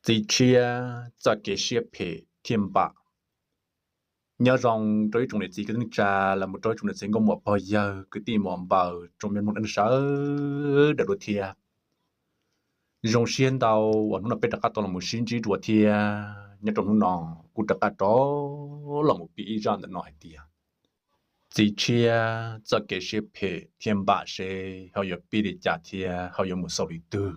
Txiv tshiab txoj kev siab phem thiab npam. Nyob zoo rau ib tsoom niam txiv kwv tij neej tsa, los mus rau ib tsoom niam txiv nkauj muam pog yawg kwv tij muam npaws, tsoom me mloog dab neeg sawv daws dua thiab. Zoo siab ntau uas hnub no peb rov qab tau los mus sib ntsib dua thiab. Nyob rau hnub no kuv rov qab rov los mus piav ib zaj ntawm no hais tias txiv tshiab txoj kev siab phem thiab npam seb ho yuav piav li cas thiab ho yuav mus xaus li twg.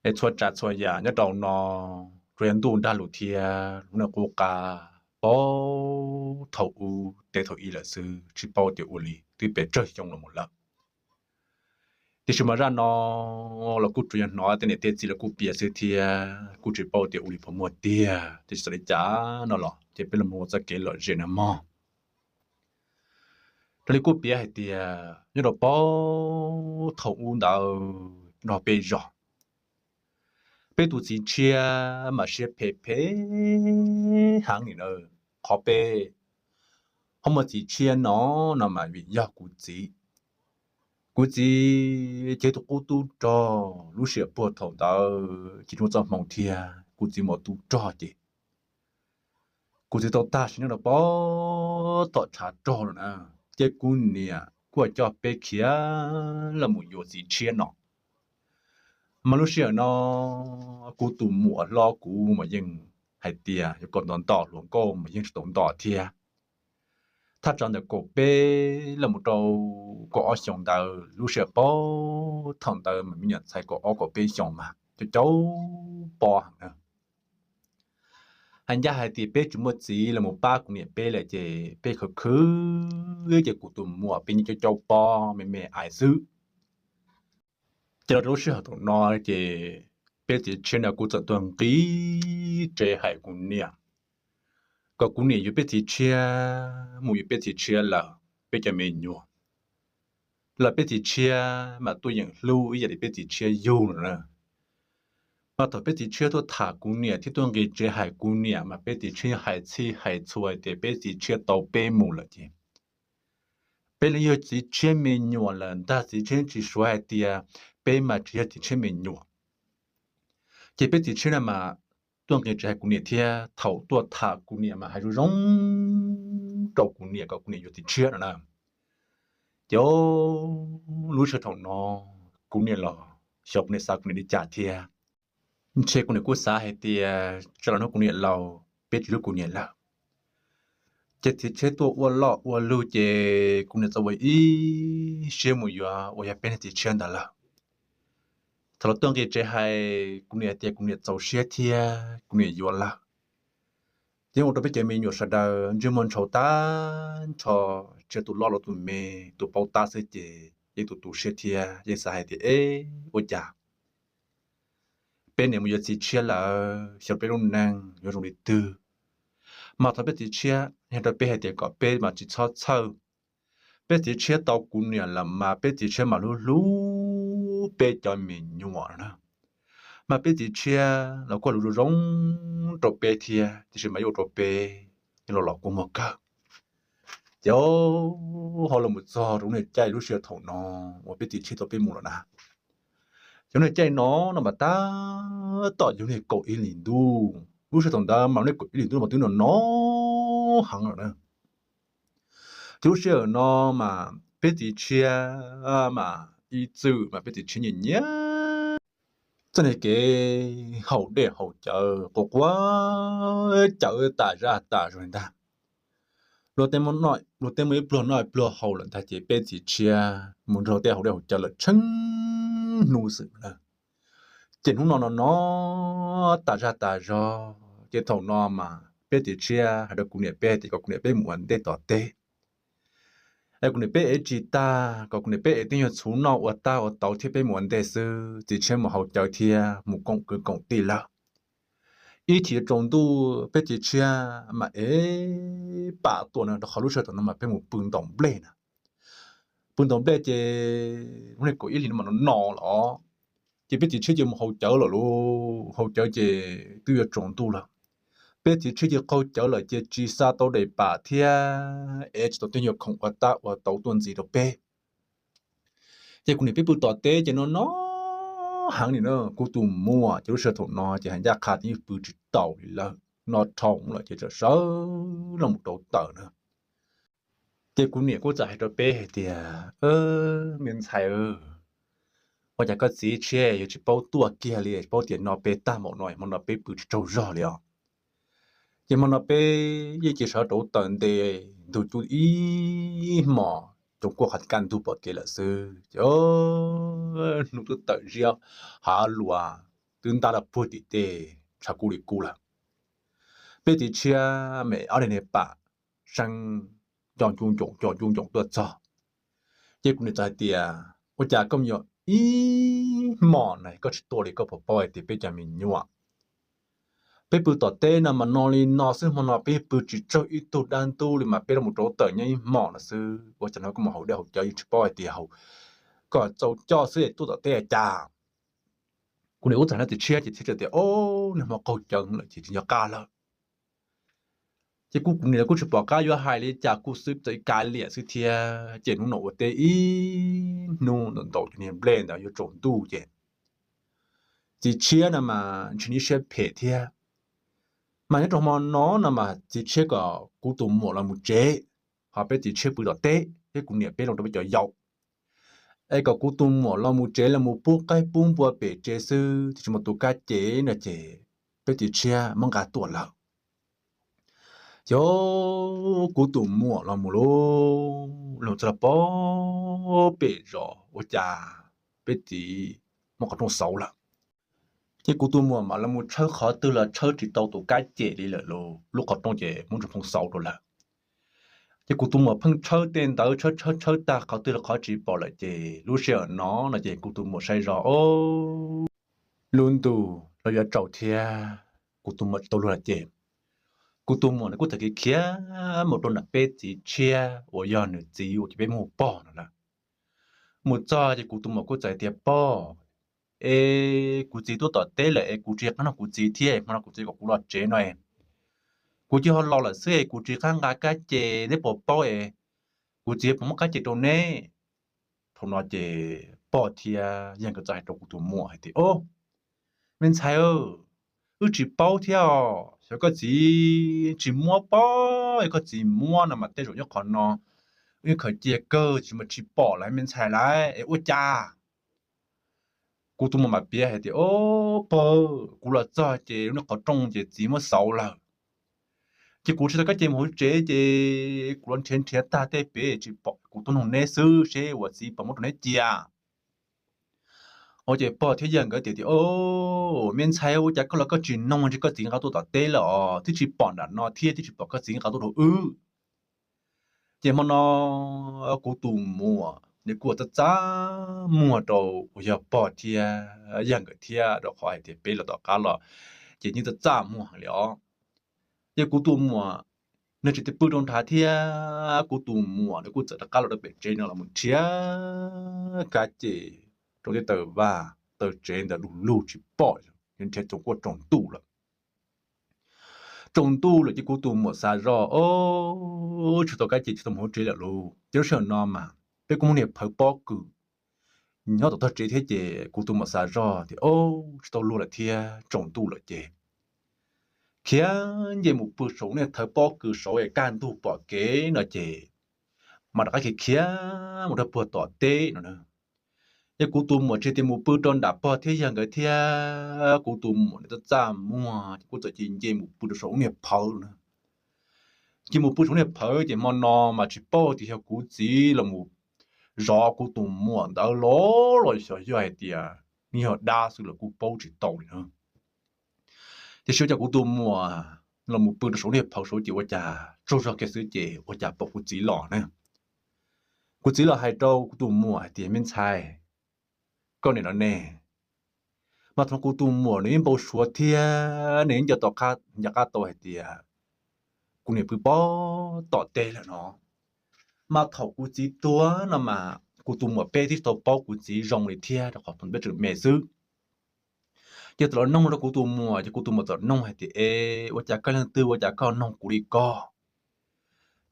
Es txhua tsav txhua yam nyob rau no tsuas yog ntuj nrag lus thiab lub neej qub qab, paub thaum ub teb thaum ub lawm xwb, tsis paub tias ua li twb pes tsawg xyoo los mus lawm. Tiam sis mas zaj no los kuj tsuas yog hnov tej niam tej txiv los kuj piav xwb thiab, kuj tsis paub tias ua li puas muaj tiag, tiam sis txawm li cas no los ces peb los mus ua txoj kev lom zem no mog. Raws li kuj piav hais tias nyob rau paub thaum ub ntawd nrog peb zos, peb tus txiv tshiab mas siab phem phem heev li na. Qhov peb ho muaj txiv tshiab no, no mas vim yog kuv txiv. Kuv txiv ces tus qub tub rog, lub sij hawm puag thaum ntawd ces tsis muaj txoj hmoo thiab, kuv txiv mus tu rog ces kuv txiv tau tag sim neej rau pem tom tshav rog lawm na, ces kuv niam kuj coj peb khiav los mus yuav txiv tshiab no. Mas lub sij hawm no kuv tus muam hlob kuv mas yeej hais tias yuav kom nto nto hluas nkauj mas yeej tsis tau nto thiab. Thaj tsam ntawm kaum peb los mus rau kaum ob xyoos ntawd, lub sij hawm puag thaum ntawd mas me nyuam ntxhais kaum ob kaum peb xyoos mas cau cau pob heev na. Hais ncaj hais tias peb tsis muaj txiv los mus pab kuv niam peb lawm ces peb khwv khwv ces kuv tus muam peb nyob cau cau pob me me aiv xwb. Ces los rau lub sij hawm thaum no ces peb txiv tshiab no kuj txawm tuaj nqis tsev hais kuv niam kom kuv niam yuav peb txiv tshiab mus yuav peb txiv tshiab lawm peb cov me nyuam. Los peb txiv tshiab mas tuaj yeem hlub ib yam li peb txiv tshiab yug no na. Mas thaum peb txiv tshiab tuaj tham kuv niam thiab tuaj nqis tsev hais kuv niam mas peb txiv tshiab hais txhij hais txhua tias peb txiv tshiab tau peb mus lawm ces peb los yog txiv tshiab me nyuam lawm ntag, txiv tshiab tsis suav hais tias peb mas tsis yog txiv tshiab me nyuam. Ces peb txiv tshiab no mas tuaj nqis tsev hais kuv niam thiab thaum tuaj tham kuv niam mas hais zoo zoo rau kuv niam kom kuv niam yuav txiv tshiab no na. Ces lub sij hawm thaum no kuv niam los xyov kuv niam xav kuv niam li cas thiab. Ntshe kuv niam kuj xav hais tias tsam los hnub kuv niam laus peb tsis hlub kuv niam lawm. Ces txiv tshiab tuaj ua loj ua lug ces kuv niam txawm ua ib siab mus yuav uas yog peb niag txiv tshiab ntawd lawm. Thaum lawv tuaj nqis tsev hais kuv niam hais tias kuv niam txaus siab thiab kuv niam yuav lawm. Ces ua rau peb cov me nyuam sawv daws ntsej muag ntshaus tag nrho, tsis hais tus loj los tus me, tus paub tab xwb ces yeej tu tu siab thiab yeej xav hais tias eb ua cas peb niam mus yuav txiv tshiab lawm xyov peb lub neej yuav zoo li twg. Mas thaum peb txiv tshiab hais rau peb hais tias kom peb mas tsis txhob txhawj, peb txiv tshiab tau kuv niam lawm mas peb txiv tshiab mas hlub hlub peb cov me nyuam na. Mas peb txiv tshiab los kuj hlub zoo zoo rau peb thiab, tiam sis mas yuav ua rau peb los los kua muag kawg. Ces ho los mus txog rau niag caij lub sij hawm thaum no uas peb txiv tshiab tau peb mus lawm na. Ces niag caij no no mas tab tom yog niag kaum ib hlis ntuj, lub sij hawm thaum ntawd mas niag kaum ib hlis ntuj mas twb no no heev lawm na. Ces lub sij hawm no mas peb txiv tshiab mas ib txwm mas peb txiv tshiab nyiam nyiam txoj niag kev haus dej haus cawv quav quav cawv tas zaj tas zog li ntag. Luag tej muaj ib pluag noj ib pluag haus lawm ntag ces peb txiv tshiab mus nrog tej haus dej haus cawv lawm tsheej hnub xwb na. Ces hnub no no no tas zaj tas zog ces thaum no mas peb txiv tshiab hais rau kuv niam peb tias kom kuv niam peb mus ua ntej tom teb, es kuv niam peb ev tsis tag kom kuv niam peb ev tej nyuag txhuv noj ua tab ua tauv thiab peb mus ua ntej xwb, txiv tshiab mus haus cawv thiab mus koom kwv koom tij lawm. Ib chim yuav tsaus ntuj peb txiv tshiab mam ev pam tuaj na, rau qhov lub sij hawm thaum no mas peb mus pw ntaus nplej na. Pw ntaus nplej ces lub niag kaum ib hlis no mas no no los, ces peb txiv tshiab ces mus haus cawv lawm lauj, haus cawv ces twb yuav tsaus ntuj lawm. Peb txiv tshiab ces qaug cawv lawm ces tsis xa tau daim pam thiab ev tsis tau tej nyuag khoom ua tab ua tauv tuaj ntxiv rau peb. Ces kuv niam peb pw tom teb ces no no heev li na, kuv tus muam ces lub sij hawm thaum no ces hais ncaj qha twb yeej pw tsis tau li lawm, no dhau lawm ces txawm sawv los mus rauv taws na. Ces kuv niam kuj txawm hais rau peb hais tias, me ntxhais, ua cas koj txiv tshiab yuav tsis paub tuaj kiag li, tsis paub tias no peb tag npaum no, hmo no peb pw tsis tsaug zog li os. Ces hmo no peb yeej cia sawv rauv taws nte ntug cub ib hmos, coom kuaj qhov kaj ntug pom kev lawm xwb ces hnub twb tawm ziab, hav luas twb ntab los puag tim tej tshav kub li kub lawm. Peb txiv tshiab me ob niag niag pam seeb nco ncu ncoom nco ncu ncoom tuaj txog. Ces kuv niam txawm hais tias, ua cas koj mus yos ib hmos na koj tsis tuaj li, koj puas paub hais tias peb cov me nyuam, peb pw tom teb no mas no li no xwb, hmo no peb pw tsis tsaug ib tug dab ntub li mas peb los rauv taws nyob ib hmos no xwb, ua cas no koj mus haus dej haus cawv yeej tsis paub hais tias haus, koj txaus coj xwb es tuaj tom teb cas? Kuv niam kuj txawm hais no txiv tshiab ces txiv tshiab tias, o, niag hmo qaug cawv lawm ces tsis nco qab lawm. Ces kuv niam kuj tsis pom qab yuav hais li cas, kuj xwb txawm kav liam xwb thiab. Ces hnub no ua teb ib hnub ntau ntau cov niag nplej ntawd yuav tsaus ntuj ces txiv tshiab no mas ntshe nib siab phem thiab. Mas nyob rau hmo no no mas txiv tshiab kom kuv tus muam los mus tsev, ho peb txiv tshiab pw tom teb thiab kuv niam peb los rau peb cov yaus. Es kom kuv tus muam los mus tsev los mus pub qaib pub npua pem tsev xwb, tsis muaj tus kab ces no ces peb txiv tshiab muab nqa tuaj lawm. Ces kuv tus muam los mus lub, los txog pem zos ua cas peb txiv muab qhov rooj xauv lawm. Ces kuv tus muam mam los mus tshawb qhov twg los tshawb tsis tau tus kab ces li lawm, lub qhov rooj ces muab ntsuag phoo xauv rau lawm. Ces kuv tus muam pheej tshawb tej ntawd, tshawb tshawb tshawb tag qhov twg los qhov tsis pom lawm ces lub sij hawm no no ces kuv tus muam saib zog, o, lub ntuj los yuav tsaus thiab, kuv tus muam tsis tau luag lawm ces kuv tus muam nws kuj txawm khiav khiav mus rau nram peb txiv tshiab uas yog nws txiv uas ces peb muab hu pog no lawm. Mus txog ces kuv tus muam kuj txawm tias, pog, es kuv txiv tuaj tom teb lawm es kuv tsis qab nug kuv txiv thiab, hmo no kuv txiv kom kuv los tsev no es kuv cia ho los lawm xwb es kuv tsis qab nqa kab ces neb puas paub es kuv txiv puas muab kab ces rau neb? Thaum no ces pog thiab yawg nkawd txawm hais rau kuv tus muam hais tias, o, me ntxhais, wb tsis paub thiab os, xyov koj txiv tsis muab pob, yog koj txiv muab no mas tej zaum nyob qhov no wb yeej khaws cia kawg tsis mas tsis pom lawm me ntxhais lauj, es ua cas? Kuv tus muam mam piav hais tias, o, pog, kuv los txog ces lub niag qhov rooj ces txiv muab xauv lawm. Ces kuv tsis tau kab ces mus hauv tsev ces kuv los nrhiav nrhiav tag tej pem tsis pom, kuv tuaj nug neb xwb seb uas txiv puas muab rau neb cia. Ua ces pog thiab yawg nkawd tias tias, o, me ntxhais, ua cas koj los koj tsis nug, ntshe koj txiv nqa tuaj tom teb lawm os, twb tsis pom nram no thiab twb tsis pom koj txiv nqa tuaj rau wb. Ces hmo no kuv tus muam nws kuj txaj txaj muag rau uas yog pog thiab yawg nkawd thiab, rau qhov hais tias peb los tom qab los ces nws txaj txaj muag heev li os. Ces kuv tus muam nws tsis tau pw rau nrad thiab, kuv tus muam nws kuj txawm rov qab los rau pem tsev no los mus nrhiav kab ces rau tej taw vaj taw tsev ntawd du lug tsis pom, nrhiav txog kuj tsaus ntuj lawm. Tsaus ntuj lawm ces kuv tus muam xav zog, o, tsis tau kab ces tsis tau mus hauv tsev lawm lauj. Ces lub sij hawm no mas peb kuj muaj niag phawv pob kws nyob tom tog tsev thiab ces kuv tus muam xav zog tias, o, tsis tau luag lawm thiab tsaus ntuj lawm ces khiav nce mus pw saum niag thawv pob kws saud es kaj ntug pom kev no ces mam rov qab khiav khiav mus rau puag tom teb no na. Ces kuv tus muam tsis tias mus pw rau nram pog thiab yawg nkawd thiab, kuv tus muam nws txaj txaj muag ces kuj txawm cia nce mus pw rau saum lub niag phawv na. Ces mus pw saum niag phawv ces hmo no mas tsis paub tias yog kuv txiv los mus zov kuv tus muam ntawd los los xyov yog hais tias nws yog dab xwb los kuj paub tsis tau li na. Tiam sis ua cas kuv tus muam los mus pw rau saum niag phawv saud ces ua cas tsaug zog kiag xwb ces ua cas pom kuv txiv los na. Kuv txiv los hais rau kuv tus muam hais tias, me ntxhais, koj nim no ne, mas thaum kuv tus muam nws ib npau suav thiab nws ib nco tau qab, nco qab tau hais tias kuv niam pw pob tom teb lawm no. Mas thaum kuv txiv tuag no mas kuv tus muam peb twb tsis tau paub kuv txiv zoo li thiab rau qhov thaum peb tseem me xwb. Ces txawm los noog rau kuv tus muam ces kuv tus muam txawm noog hais tias, e, ua cas koj leej twg ua cas koj noog kuv li ko?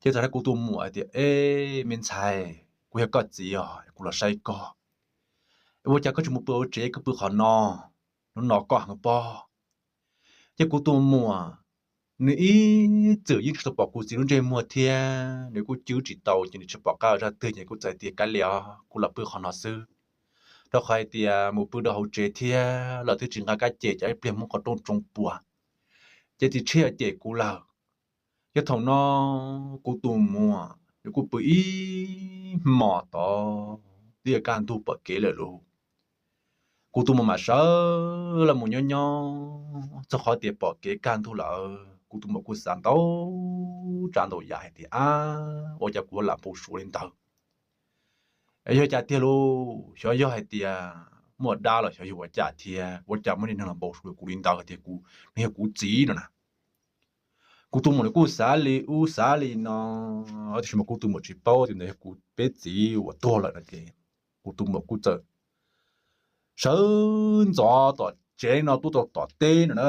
Ces txawm hais kuv tus muam hais tias, e, me ntxhais, kuv yog koj txiv os, kuv los saib koj. Ua cas koj tsis mus pw hauv tsev, koj pw qhov no, hnub no koj heev pob. Ces kuv tus muam nws ib txwm yeej tsis tau pom kuv txiv lub ntsej muag thiab nws kuj cwb tsis tau, ces nws tsis pom qab ua zaj twg, ces kuj txawm tias kav liam os, kuv los pw qhov no xwb. Rau qhov hais tias mus pw rau hauv tsev thiab lawv twb tsis nqa kab ces, ces ib pliag muab qhov rooj tsoo puas, ces txiv tshiab yuav cem kuv lawm. Ces thaum no kuv tus muam nws kuj pw ib hmos tod twb yuav kaj ntug pom kev lawm lauj. Kuv tus muam mam sawv los mus nyob nyob txog qhov tias pom kev kaj ntug lawm, kuv tus muam kuj xav ntau tsav ntau yam hais tias, ab, ua cas kuv lam npau suav li ntawd? Yog cas tiag lauj? Xyov yog hais tias muaj dab los xyov yog ua cas thiab, ua cas muaj niag neeg los npau suav kuv li ntawd hais tias kuv, nws yog kuv txiv no na. Kuv tus muam nws kuj xav li ub xav li no, tiam sis mas kuv tus muam tsis paub tias ntawd yog kuv peb txiv uas tuag lawm no ces kuv tus muam kuj txawm sawv ntxov tom tsev no tuaj rau tom teb no na.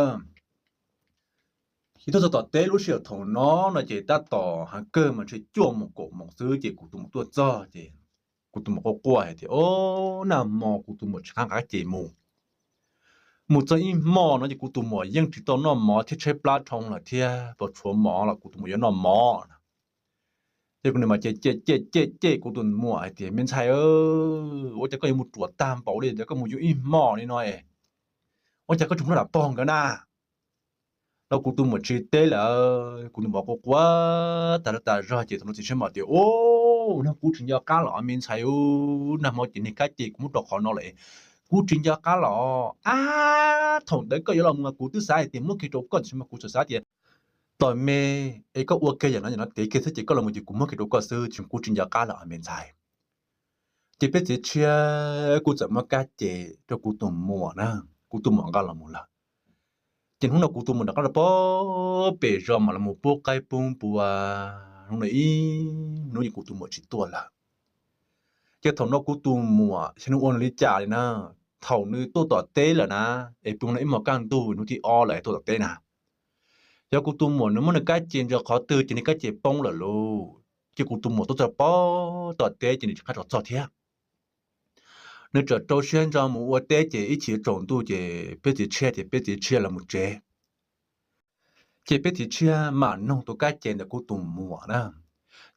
Ces tuaj txog tom teb lub sij hawm thaum no no ces tab tom heev kawg mas ntshe cuaj moos kaum moos xwb ces kuv tus muam tuaj txog ces kuv tus muam quaj quaj hais tias, o, nag hmo kuv tus muam tsis qab nqa kab ces mus. Mus txog ib hmos no ces kuv tus muam yeej tsis tau noj mov thiab tshaib plab dhau lawm thiab, pos tshuav mov los kuv tus muam yuav noj mov na. Ces kuv niam mas cem cem cem cem kuv tus muam hais tias, me ntxhais, ua cas koj yuav mus ruam tag npaum li, koj mus yuav ib hmos li no es ua cas koj tsis mus noj nram pog nkawd na? Los kuv tus muam tsis teb lawm, kuv tus muam quaj quaj tas zog tas zog ces thaum no txiv tshiab mam tias, u, no kuv tsis nco qab los me ntxhais, u, nag hmo ces niag kab ces kuv muab rau qhov no lawm, kuv tsis nco qab los. Ab, thaum ntawd koj yuav los mus mas kuv twb xav hais tias muab kiag rau koj, tiam sis mas kuv txawm xav tias tos me es koj ua kiag yam no yam no tev kiag xwb ces koj los mus ces kuv muab kiag rau koj xwb, tiam sis kuv tsis nco qab los me ntxhais. Ces peb txiv tshiab kuj txawm muab kab ces rau kuv tus muam na, kuv tus muam nqa los mus lawm. Ces hnub no kuv tus muam rov qab los pem zos mas los mus pub qaib pub npua, hnub no ib hnub ces kuv tus muam tsis tuaj lawm. Ces thaum no kuv tus muam xyov nws ua nws li cas li na, thaum nws tuaj tom teb lawm na, es pw no ib hmos kaj ntug hnub thib ob lawm es tuaj tom teb na, xyov kuv tus muam nws muab nws kab ces ntsaws qhov twg ces nws kab ces poob lawm lauj. Ces kuv tus muam tuaj txog pem tom teb ces nws tsis qab rov txog thiab. Nws txawm rau siab ntso mus ua teb ces ib chim tsaus ntuj ces peb txiv tshiab ces peb txiv tshiab los mus tsev. Ces peb txiv tshiab mam noog tus kab ces ntawm kuv tus muam na.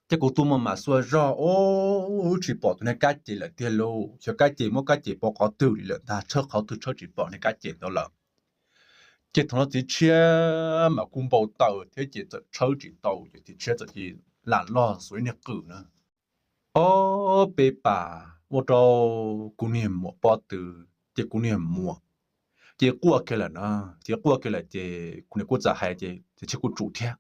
Ces kuv tus muam mam xuas zog, ub, tsis pom tus niag kab ces lawm tiag lauj, xyov kab ces muab kab ces pov qhov twg li lawm ntag, tshawb qhov twg tshawb tsis pom niag kab ces ntawd lawm. Ces thaum no txiv tshiab mas kuj npau taws thiab ces txawm tshawb tsis tau ces txiv tshiab txawm cia li lam log xuas ib niag qws na, ob peb pas ua rau kuv niag muam pob tw, ces kuv niag muam ces quaj kiag lawm na. Ces quaj kiag lawm ces kuv niam kuj txawm hais ces txiv tshiab kuj tsum thiab.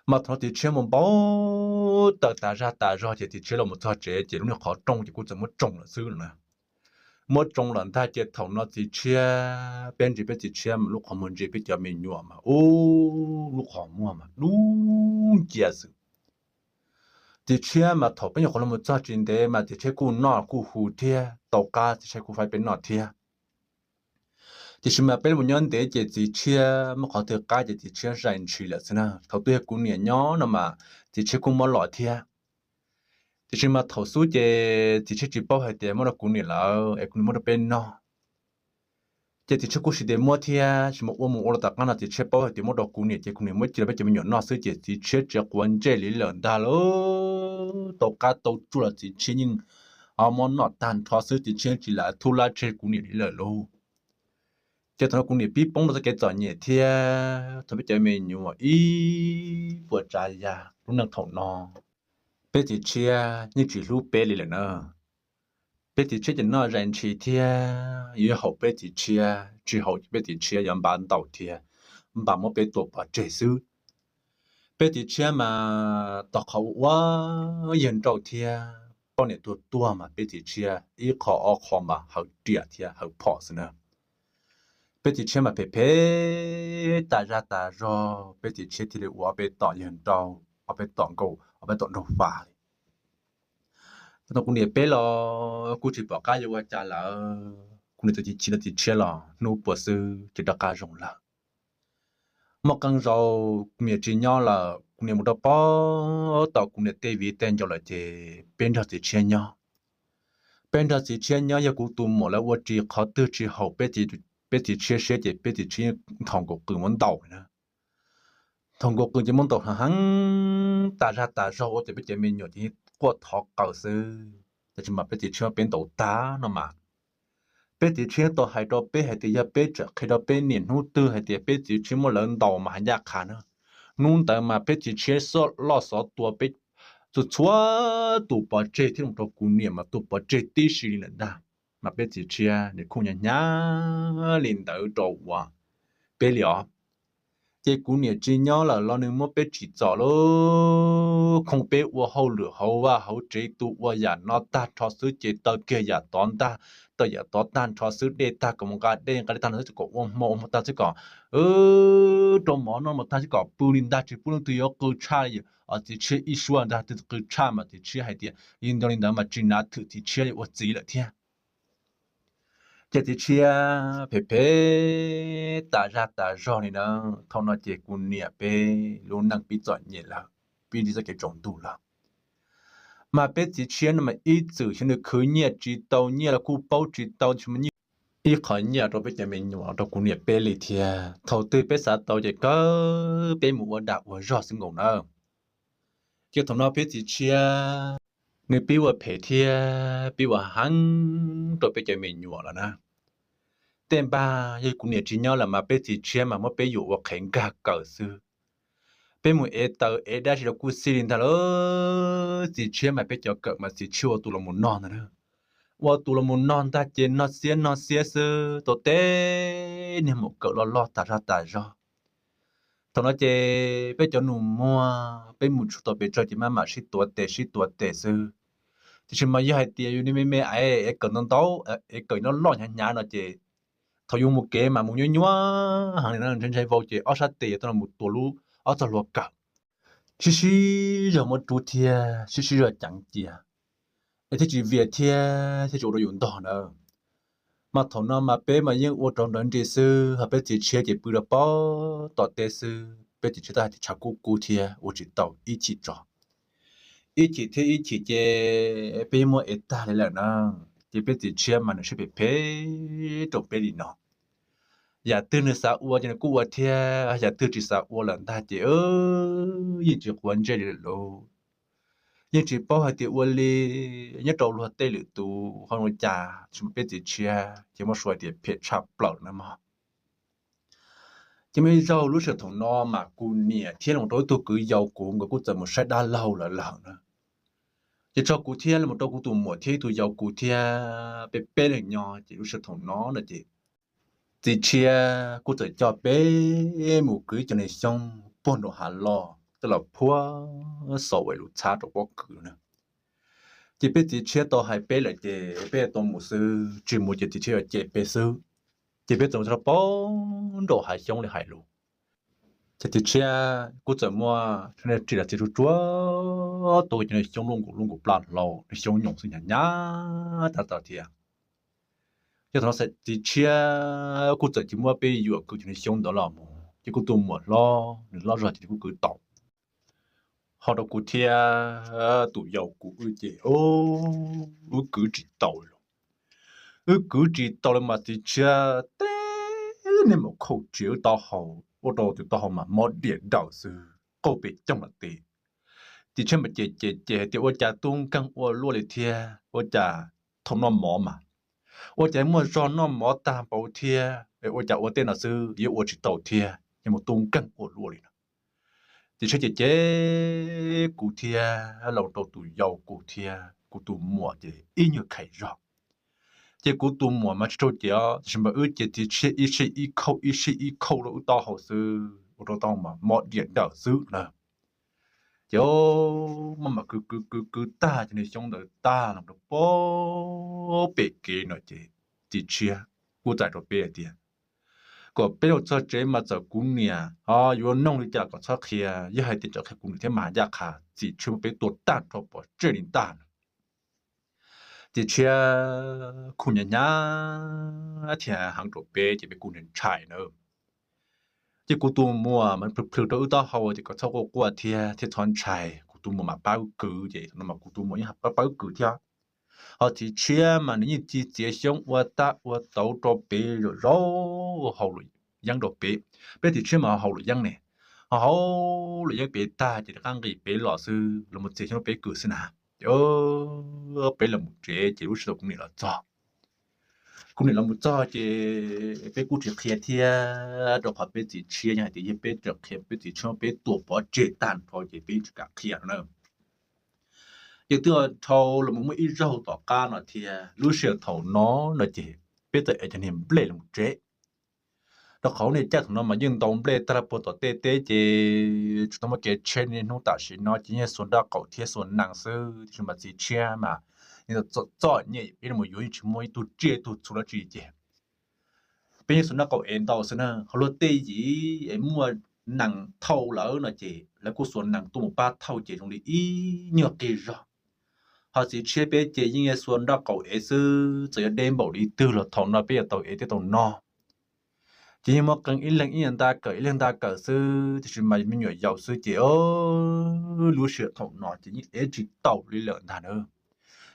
Mas thaum no txiv tshiab mus npau taws tas zaj tas zog ces txiv tshiab los mus txog tsev ces lub niag qhov rooj ces kuj txawm muab tsoo lawm xwb no na. Muab tsoo lawm ntag ces thaum no txiv tshiab, peb ntsia peb txiv tshiab mas lub qhov muag ntsia peb cov me nyuam mas ub, lub qhov muag mas dub ncia xwb. Txiv tshiab mas thaum peb nyuam qhuav los mus txog tsis ntev mas txiv tshiab kuj noj kuj hu thiab, tau qab txiv tshiab kuj faib peb noj thiab. Tiam sis mas peb los nyob ntev ces txiv tshiab muaj qhov twg qab ces txiv tshiab zais ntshis lawm xwb na. Thaum twg yog kuv niam nyob no mas txiv tshiab kuj muab los thiab. Tiam sis mas thaum xub ces txiv tshiab tsis paub hais tias muab rau kuv niam lawm es kuv niam muab rau peb noj. Ces txiv tshiab kuj siv tes muab thiab, tsis mus ua mus ua los tom qab no txiv tshiab paub hais tias muab rau kuv niam ces kuv niam muab cia rau peb cov me nyuam noj xwb ces txiv tshiab tsis quav ntsej li lawm ntag lauj. Tau qab tau tsuag los txiv tshiab yeej muab noj tag nrho xwb, txiv tshiab tsis lam thub lab tseg kuv niam li lawm lauj. Ces thaum no kuv niam pib poob rau txoj kev txom nyem thiab thaum peb cov me nyuam ib puas tsav yam lub neej thaum no, peb txiv tshiab yeej tsis hlub peb li lawm na. Peb txiv tshiab ces noj zais ntshis thiab, yuav haum peb txiv tshiab, tsis haum peb txiv tshiab yuav npaj ntaus thiab, npaj muab peb tua pov tseg xwb. Peb txiv tshiab mas tau qhov ua ua yawg nrauj thiab, poj niam tuag tuag mas peb txiv tshiab ib qho ob qho mas hawv riam thiab hawv phom xwb na. Peb txiv tshiab mas phem phem tas zaj tas zog, peb txiv tshiab thiaj li ua ob peb tom yawg nrauj, ob peb tom nkauj, ob peb tom nraug fa li. Thaum no kuv niam peb los kuj tsis pom qab yuav ua cas lawm, kuv niam txawm chim chim rau txiv tshiab los hnub puas xwb ces rov qab zoo lawm. Muaj qee zaus kuv niam tsis nyob lawm, kuv niam mus rau pem tom kuv niam tej viv tej ncaus lawm ces peb nrog txiv tshiab nyob. Peb nrog txiv tshiab nyob, yog kuv tus muam lawv ua ris qhov twg tsis haum peb txiv tshiab siab ces peb txiv tshiab nthos nkaus qws muab ntaus na. Nthos nkaus qws ces muab ntaus heev heev tas zaj tas zog ua ces peb cov me nyuam ces quaj thov qawm xwb, tab sis mas peb txiv tshiab peb ntaus tag no mas, peb txiv tshiab tau hais rau peb hais tias yog peb tseem qhia rau peb niam hnub twg hais tias peb txiv tshiab muab lawv ntaus mas hais ncaj qha na, hnub ntawd mas peb txiv tshiab loj xov tua peb txhua txhua tus pov tseg thiab los rau kuv niam mas tus pov tseg tib si li lawm ntag. Mas peb txiv tshiab nws kuj hnyav hnyav li ntawd rau uas peb li os. Ces kuv niam tsis nyob lawm los nws muab peb tsim txom lawm, khoo peb ua hauj lwm hauv vaj hauv tsev, tus ua yam no tag nrho xwb ces taw kiag yam tod ntag, taw yam tod tag nrho xwb, dej tag kom mus nqa dej, nqa dej tag nrho xwb kom ua hmo, ua hmo tag xwb kom rau mov noj mov tag xwb kom pw li ntag, tsis pub leej twg yuav qw tshaj li. Txiv tshiab ib suab ntag, twg qw tshaj mas txiv tshiab hais tias li ntawd li ntawd mas tsis nav thwm txiv tshiab ua txiv lawm thiab. Ces txiv tshiab phem phem tas zaj tas zog li na. Thaum no ces kuv niam peb lub neej pib txom nyem lawm, pib nti txoj kev tsaus ntuj lawm. Mas peb txiv tshiab no mas ib txwm xyov nws khwv nyiaj tsis tau, nyiaj los kuj paub tsis tau, ib qho nyiaj rau peb cov me nyuam rau kuv niam peb li thiab. Thaum twg peb xav tau ces kawg peb mus ua dag ua zog xwb nkaus na. Ces thaum no peb txiv tshiab nws pib ua phem thiab pib ua heev rau peb cov me nyuam lawm na. Tej npag yog kuv niam tsis nyob lawm mas peb txiv tshiab mas muab peb yuam ua qhev nkag kawm xwb. Peb mus ev taws ev dab tsi los kuj xij li ntag lauj. Txiv tshiab mas peb cov kawm mas txiv tshiab ua tus los mus nog ntag na. Ua tus los mus nog ntag ces nog xiab nog xiab xwb, tau tej niag maum kawm loj loj tas zaj tas zog. Thaum no ces peb cov nus muag peb mus tshua tau pes tsawg ces maj mam sib tuav tes sib tuav tes xwb. Tiam sis mas yog hais tias yus me me es kawm ntau ntau, es kawm loj loj hnyav hnyav no ces thaum yus mus kev mas mus nyuaj nyuaj heev li na, ntshai ntshai vau ces ob sab tes yuav tau los mus tuav lub ob txog hlua kawm. Sib sib zog muab rub thiab sib sib zog ceev cia, es thiaj tsis vias thiab thiaj tsis ua rau yus ntog na. Mas thaum no mas peb mas yeej ua rau nrawv nri xwb, ho peb txiv tshiab ces pw rau pob tom teb xwb. Peb txiv tshiab tab hais tias tshav kub kub thiab ua tsis tau ib chim tso. Ib chim thiab ib chim ces peb yeej muab ev tag li lawm na. Ces peb txiv tshiab mas nws siab phem phem rau peb li no. Yam twg nws xav ua ces nws kuj ua thiab, yam twg tsis xav ua lawm ntag ces yeej tsis quav ntsej li lawm lauj. Yeej tsis paub hais tias ua li, nyob rau luag tej lwm tus ho ua cas, tsis muaj peb txiv tshiab ces muab suav tias phem tshaj plaws na mog. Ces muaj ib zaug lub sij hawm thaum no mas kuv niam thiab los rau ib tug kwv yau kuv nkawd kuj txawm mus saib dab laug lawv lawm na. Ces tso kuv thiab los rau kuv tus muam thiab ib tug yau kuv thiab peb peb leeg nyob. Ces lub sij hawm thaum no no ces txiv tshiab kuj txawm coj peb mus kwv cov niag xyoob puag nraum hav loj coj los phuab xaus ua lub txhab rau pob kws na. Ces peb txiv tshiab tau hais peb lawm ces peb tau mus xwb, tsis mus ces txiv tshiab yuav cem peb xwb. Ces peb txawm mus txog rau pob nraum hav xyoob li hais lus. Ces txiv tshiab kuj txawm muab ris los txiav tsuag tsuag tua cov niag xyoob luaj nkaus luaj nkaus plaj hlau, niag xyoob nyoos xwb hnyav hnyav tas tas thiab. Ces thaum no txiv tshiab kuj txawm cia muab peb yuam kwv cov niag xyoob ntawd los mus, ces kuv tus muam hlob nws loj zog ces nws kuj kwv tau. Ho rau kuv thiab tus yau kuv wb ces wb kwv tsis tau li. Wb kwv tsis tau li mas txiv tshiab teb niag maum khauj tsiav wb taub hau, ua rau tus taub hau mas mob diam dawm xwb, qauj pes coog lawm tes. Txiv tshiab mas cem cem cem hais tias ua cas tub nkeeg ua luaj li thiab, ua cas thaum noj mov mas ua cas muaj zog noj mov tag npaum thiab, ua cas ua tej no xwb yuav ua tsis tau thiab, yog mus tub nkeeg ua luaj li no. Txiv tshiab cem cem kuv thiab los rau tus yau kuv thiab kuv tus muam ces ib nyuag khais zog. Ces kuv tus muam mas tsis raug cem os, tiam sis mas wb ces txiv tshiab ib sij ib khauj ib sij ib khauj rau wb taub hau xwb, ua rau taub hau mas mob diam dawm xwb na. Ces maj mam kwv kwv kwv kwv tag cov niag xyoob ntawd tag los rau pem kev no ces txiv tshiab kuj txais rau peb hais tias kom peb los txog tsev mas txawm kuv niam ho yuav noog li cas kom txhob qhia, yog hais tias tseem qhia kuv niam thiab mas ncaj qha txiv tshiab muab peb tua tag nrho pov tseg li ntag no. Txiv tshiab kuj hnyav hnyav thiab heev rau peb ces peb kuj ntshai ntshai na. Ces kuv tus muam mas plhws plhws rau wb taub hau tias kom txhob quaj quaj thiab thiab txhob ntshai, kuv tus muam mas pab wb kwv ces no mas kuv tus muam yeej pab pab wb kwv thiab. Ho txiv tshiab mas nws yeej ci txiav xyoob ua tab ua tauv rau pem, zaum zaum haus luam yeeb rau pem. Peb txiv tshiab mas ho haus luam yeeb ne, ho haus luam yeeb pem tag ces rov qab nqis pem los xwb, los mus txiav xyoob peb kwm xwb na. Ces peb los mus tsev ces lub sij hawm kuv niam los txog. Kuv niam los mus txog ces peb kuj tsis qhia thiab, rau qhov peb txiv tshiab yog hais tias yog peb tseem qhia peb txiv tshiab peb tua pov tseg tag nrho ces peb tsis kam qhia no na. Ces twb dhau los mus muaj ib zaug tom qab no thiab, lub sij hawm thaum no no ces peb txawm ev cov niag nplej los mus tsev. Rau qhov niag caij thaum no mas yeej ntaus nplej tag lawm puag tom tej teb ces tsis tau muaj kev tsheb, niaj hnub tam sim no ces yeej xuas nraj qaum thiab xuas nees xwb, tiam sis mas txiv tshiab mas yeej txom txom nyem, peb los mus yuav yeej tsis muaj ib tug tsiaj ib tug txhu dab tsi ces peb yeej xuas nraj qaum ev ntau xwb na. Ho luag tej yim es muaj nees thauj lawm no ces lawv kuj xuas nees tuaj mus pab thauj ces zoo li ib nyuag qis zog. Ho txiv tshiab peb ces yeej xuas nraj qaum ev xwb, txawm yuav deb npaum li twg los thaum no peb yuav tau ev thiab tau noj. Ces yeej muaj qee ib leeg ib nyuag nta kawm ib leeg nta kawm xwb, tiam sis mas me nyuam yaus xwb ces lub sij hawm thaum no ces yeej ev tsis tau li lawm ntag na.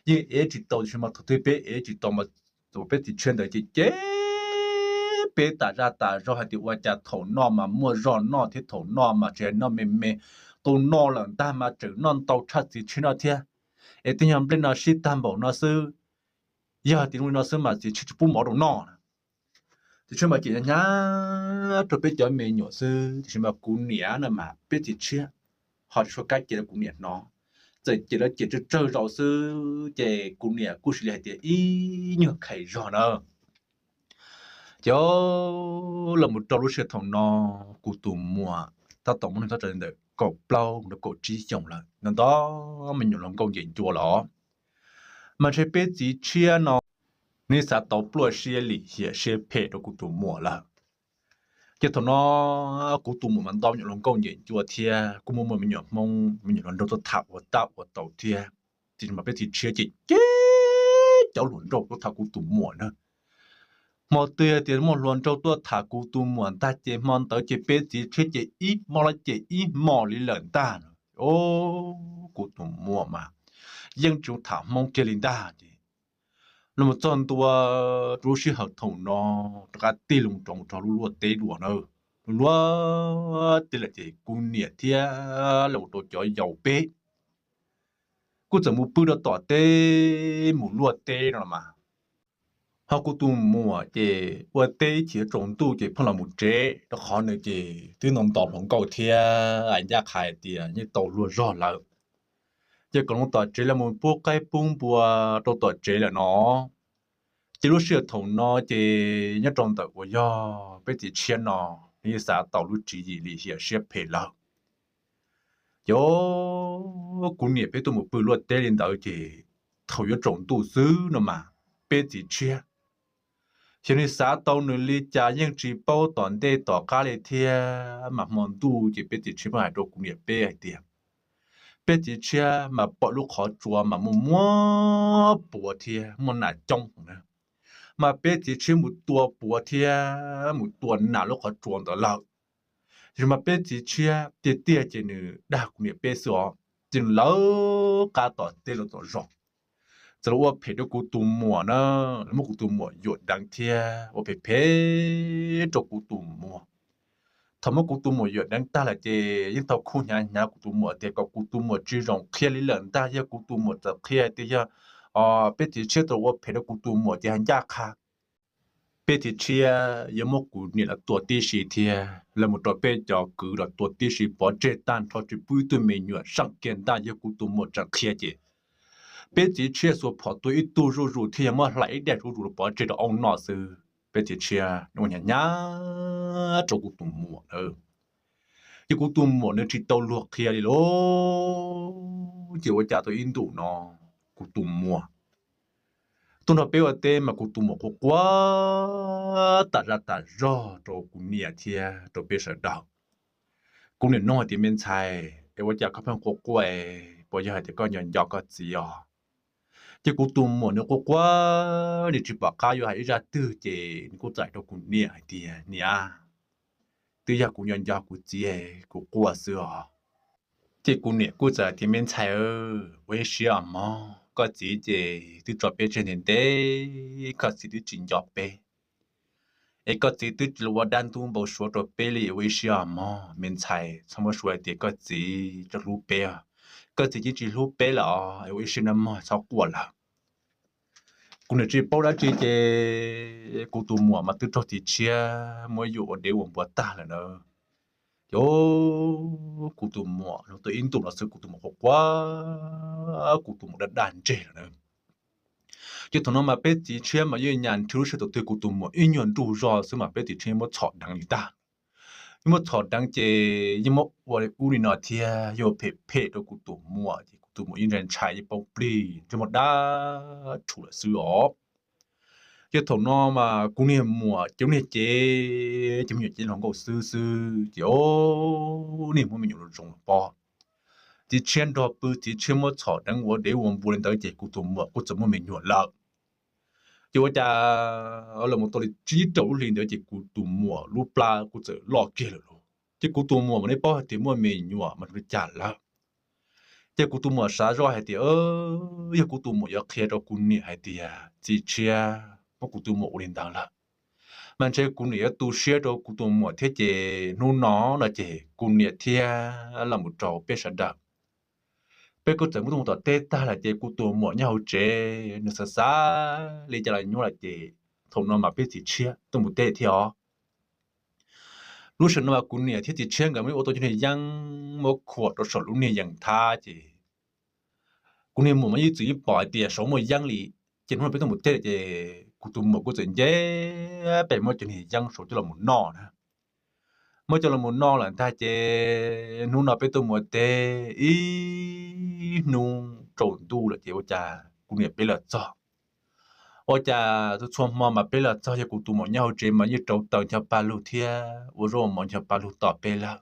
Yeej ev tsis tau, tiam sis mas thaum twg peb ev tsis tau mas peb txiv tshiab ntawd ces cem peb tas zaj tas zog hais tias ua cas thaum no mas muaj zog noj thiab, thaum no mas tsis hais noj me me, tus no lawm ntag mas tseem noj ntau tshaj txiv tshiab no thiab. Es tej nyuag nplej no sib tag npaum no xwb, yog tias zoo li no xwb mas txiv tshiab tsis pub mov rau noj na. Txiv tshiab mas cem hnyav rau peb cov me nyuam xwb, tiam sis mas kuv niam no mas peb txiv tshiab ho tsis tshua kam cem rau kuv niam hnov. Txawm cem los cem tsawg tsawg zaus xwb ces kuv niam kuj cia li hais tias ib nyuag khais zog na. Ces los mus rau lub sij hawm thaum no kuv tus muam tab tom muaj neej txog rau ntawm kaum plaub mus rau kaum tsib xyoos lawm, ntawm ntawd me nyuam hluas nkauj nce ncua los. Mas ntshe peb txiv tshiab no nws xav tau pluaj siab lim hiam siab phem rau kuv tus muam lawm. Ces thaum no kuv tus muam mas ntau me nyuam hluas nkauj nce ncua thiab kuj muaj muaj me nyuam Hmoob me nyuam hluas nraug tuaj tham ua tab ua tau thiab. Ces mas peb txiv tshiab ces cem cov hluas nraug tuaj tham kuv tus muam na. Hmo twg tias muaj hluas nraug tuaj tham kuv tus muam ntag ces hmo ntawd ces peb txiv tshiab ces ib hmo los ces ib hmos li lawm ntag. Kuv tus muam mas yeej tsis tham Hmoob kiag li ntag ces los mus txog ntua rau lub sij hawm thaum no rov qab tig los rau mus rau lub luaj teb dua na. Lub luaj teb lawm ces kuv niam thiab los rau cov yaus peb kuj txawm mus pw rau tom teb mus luaj teb no los mas. Ho kuv tus muam ces ua teb ib chim tsaus ntuj ces pheej los mus tsev, rau qhov nws ces twb nto nto hluas nkauj thiab, ncaj qha hais tias yeej tau luag zog lawm. Ces kom los tom tsev los mus pub qaib pub npua rau tom tsev lawm no. Ces lub sij hawm thaum no ces nyob rau ntawm uas yog peb txiv tshiab no, nws yeej xav tau lub tswv yim lim hiam siab phem lawm. Ces kuv niam peb tuaj mus pw luaj teb li ntawd ces thaum yuav tsaus ntuj xwb no mas peb txiv tshiab xyov nws xav tau nws li cas yeej tsis paub tom ntej tom qab li thiab, mas hmo ntuj ces peb txiv tshiab pheej hais rau kuv niam peb hais tias peb txiv tshiab mas pom lub qhov tsua mas muaj muab puav thiab muaj nas coob na, mas peb txiv tshiab mus tua puav thiab mus tua nas lub qhov tsua ntawd lawm. Tiam sis mas peb txiv tshiab tiag tiag ces nws dag kuv niam peb xwb os, ces nws lawv qab tom teb los tom zos. Txawm los ua phem rau kuv tus muam na, los muab kuv tus muam yuam deev thiab ua phem phem rau kuv tus muam. Thaum muab kuv tus muam yuam deev tag lawm ces yeej tau khuj hnyav hnyav kuv tus muam tias kom kuv tus muam tsis zoo qhia li lawm ntag, yog kuv tus muam txawm qhia tias yog peb txiv tshiab tau ua phem rau kuv tus muam ces hais ncaj qha peb txiv tshiab yuav muab kuv niam los tua tib si thiab los mus rau peb cov kwv los tua tib si pov tseg tag nrho tsis pub ib tug me nyuam seem kiag ntag, yog kuv tus muam tseem qhia ces peb txiv tshiab xuas phom tua ib tug zuj zus thiab yog muab hlais ib daim zuj zus los pov tseg rau hauv no xwb. Peb txiv tshiab ua hnyav hnyav rau kuv tus muam lawm. Ces kuv tus muam nws tsis tau luag qhia li lauj. Ces ua cas tau ib ntus no kuv tus muam tuaj nrog peb ua teb mas kuv tus muam quaj quaj tas zaj tas zog rau kuv niam thiab rau peb sawv daws. Kuv niam nug hais tias me ntxhais es ua cas koj pheej quaj quaj, puas yog hais tias koj nco nco koj txiv os? Ces kuv tus muam nws quaj quaj, nws tsis pom qab yuav hais ib zaj twg ces nws kuj txais rau kuv niam hais tias niam, twb yog kuv nco nco kuv txiv kuv quaj xwb os. Ces kuv niam kuj txawm hais tias me ntxhais, ua ib siab mog, koj txiv ces twb tso peb tseg ntev ntev, koj txiv twb tsis nco peb, es koj txiv twb tsis los ua dab ntub npau suav rau peb li, ua ib siab os mog me ntxhais, txhob muab suav hais tias koj txiv tsis hlub peb, koj txiv yeej tsis hlub peb lawm os, ua ib siab nawb mog, txhob quaj lawm. Kuv niam tsis paub dab tsi ces kuv tus muam mas twb raug txiv tshiab muab yuam ua dev ua npua tag lawm na. Ces kuv tus muam nug tau ib ntus no xwb kuv tus muam quaj quaj, kuv tus muam daj daj ntseg lawm na. Ces thaum no mas peb txiv tshiab mas yeej nyas nrhiav lub sij hawm thaum twg kuv tus muam ib nyuag nruj zog xwb mas peb txiv tshiab yeej muab txhom deev li ntag. Yeej muab txhom deev ces yeej muab ua li ub li no thiab, yeej ua phem phem rau kuv tus muam ces kuv tus muam yeej ntshai ntshai yeej poob plig ntsej muag dab rhuv lawm xwb os. Ces thaum no mas kuv niag muam ces niag cev ces me nyuam cev hluas nkauj xwb xwb ces niag muab me nyuam zoo zoo los pov. Txiv tshiab nrog pw, txiv tshiab muab txhom deev ua dev ua npua li ntawd ces kuv tus muam kuj txawm muaj me nyuam lawm. Ces ua cas los mus tau li tsib rau lub hli ntawd ces kuv tus muam lub plab kuj txawm loj kiag lawm lauj. Ces kuv tus muam mas nej paub hais tias muaj me nyuam mas zoo li cas lawm. Ces kuv tus muam xav zoj hais tias yog kuv tus muam yuav qhia rau kuv niam hais tias txiv tshiab muab kuv tus muam ua li ntawd lawm, mas ntshe kuv niam yuav tu siab rau kuv tus muam thiab ces hnub no no ces kuv niam thiab los mus rau peb sawv daws, peb kuj txawm muab tuaj mus tom teb tag lawm ces kuv tus muam nyob hauv tsev nws xav xav li cas los nyuaj lawm ces thaum no mas peb txiv tshiab tuaj mus teb thiab os. Lub sij hawm no mas kuv niam thiab txiv tshiab nkawd muab ua tau cov niag yeeb muab khuam rau saum lub niag yees thab ces kuv niag muam mas yeej txwm yeej pom hais tias saud muaj yeeb li. Ces hnub no peb tuaj mus teb lawm ces kuv tus muam kuj txawm nce pes muab cov niag yeeb saud coj los mus noj na. Muab coj los mus noj lawm ntag ces hnub no peb tuaj mus teb ib hnub tsaus ntuj lawm ces ua cas kuv niam peb los txog. Ua cas txhua txhua hmo mas peb los txog yog kuv tus muam nyob hauv tsev mas yeej rauv taws ncho pa lug thiab ua zaub ua mov ncho pa lug tos peb lawm.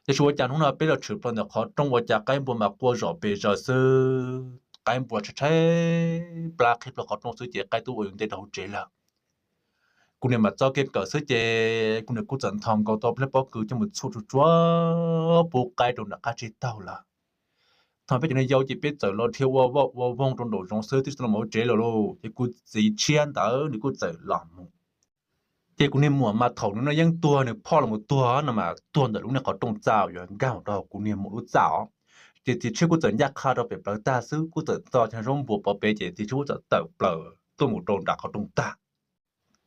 Tab sis ua cas hnub no peb los tshwm plaws ntawm qhov rooj ua cas qaib npua mas quaj zom pes zaws xwb, qaib npua tshaib tshaib plab qhib plaws qhov rooj xwb ces qaib twb ua yus ntej rau hauv tsev lawm. Kuv niam mam txo kiag kawm xwb ces kuv niam kuj txawm nthos nkaus tau plab pob kws coj mus txhuam tsuag tsuag pub qaib rau nram qab tsib taug lawm. Thaum peb cov niag yau ces peb txawm los dhia ua voj ua voog rau nraum zoov xwb twb tsis tau los mus hauv tsev lawm lauj. Ces kuv txiv tshiab ntawd nws kuj txawm los mus. Ces kuv niag muam mas thaum nws noj yeeb tuag nws phoj los mus tuag no mas tuag ntawm lub niag qhov rooj txaj uas yuav nkag mus rau kuv niag muam lub txaj os. Ces txiv tshiab kuj txawm ncaj qha rau pem plawv tag xwb kuj txawm txo cov zaub npua pov pem ces txiv tshiab kuj txawm tawm plaws tuaj mus rau nram qhov rooj tag.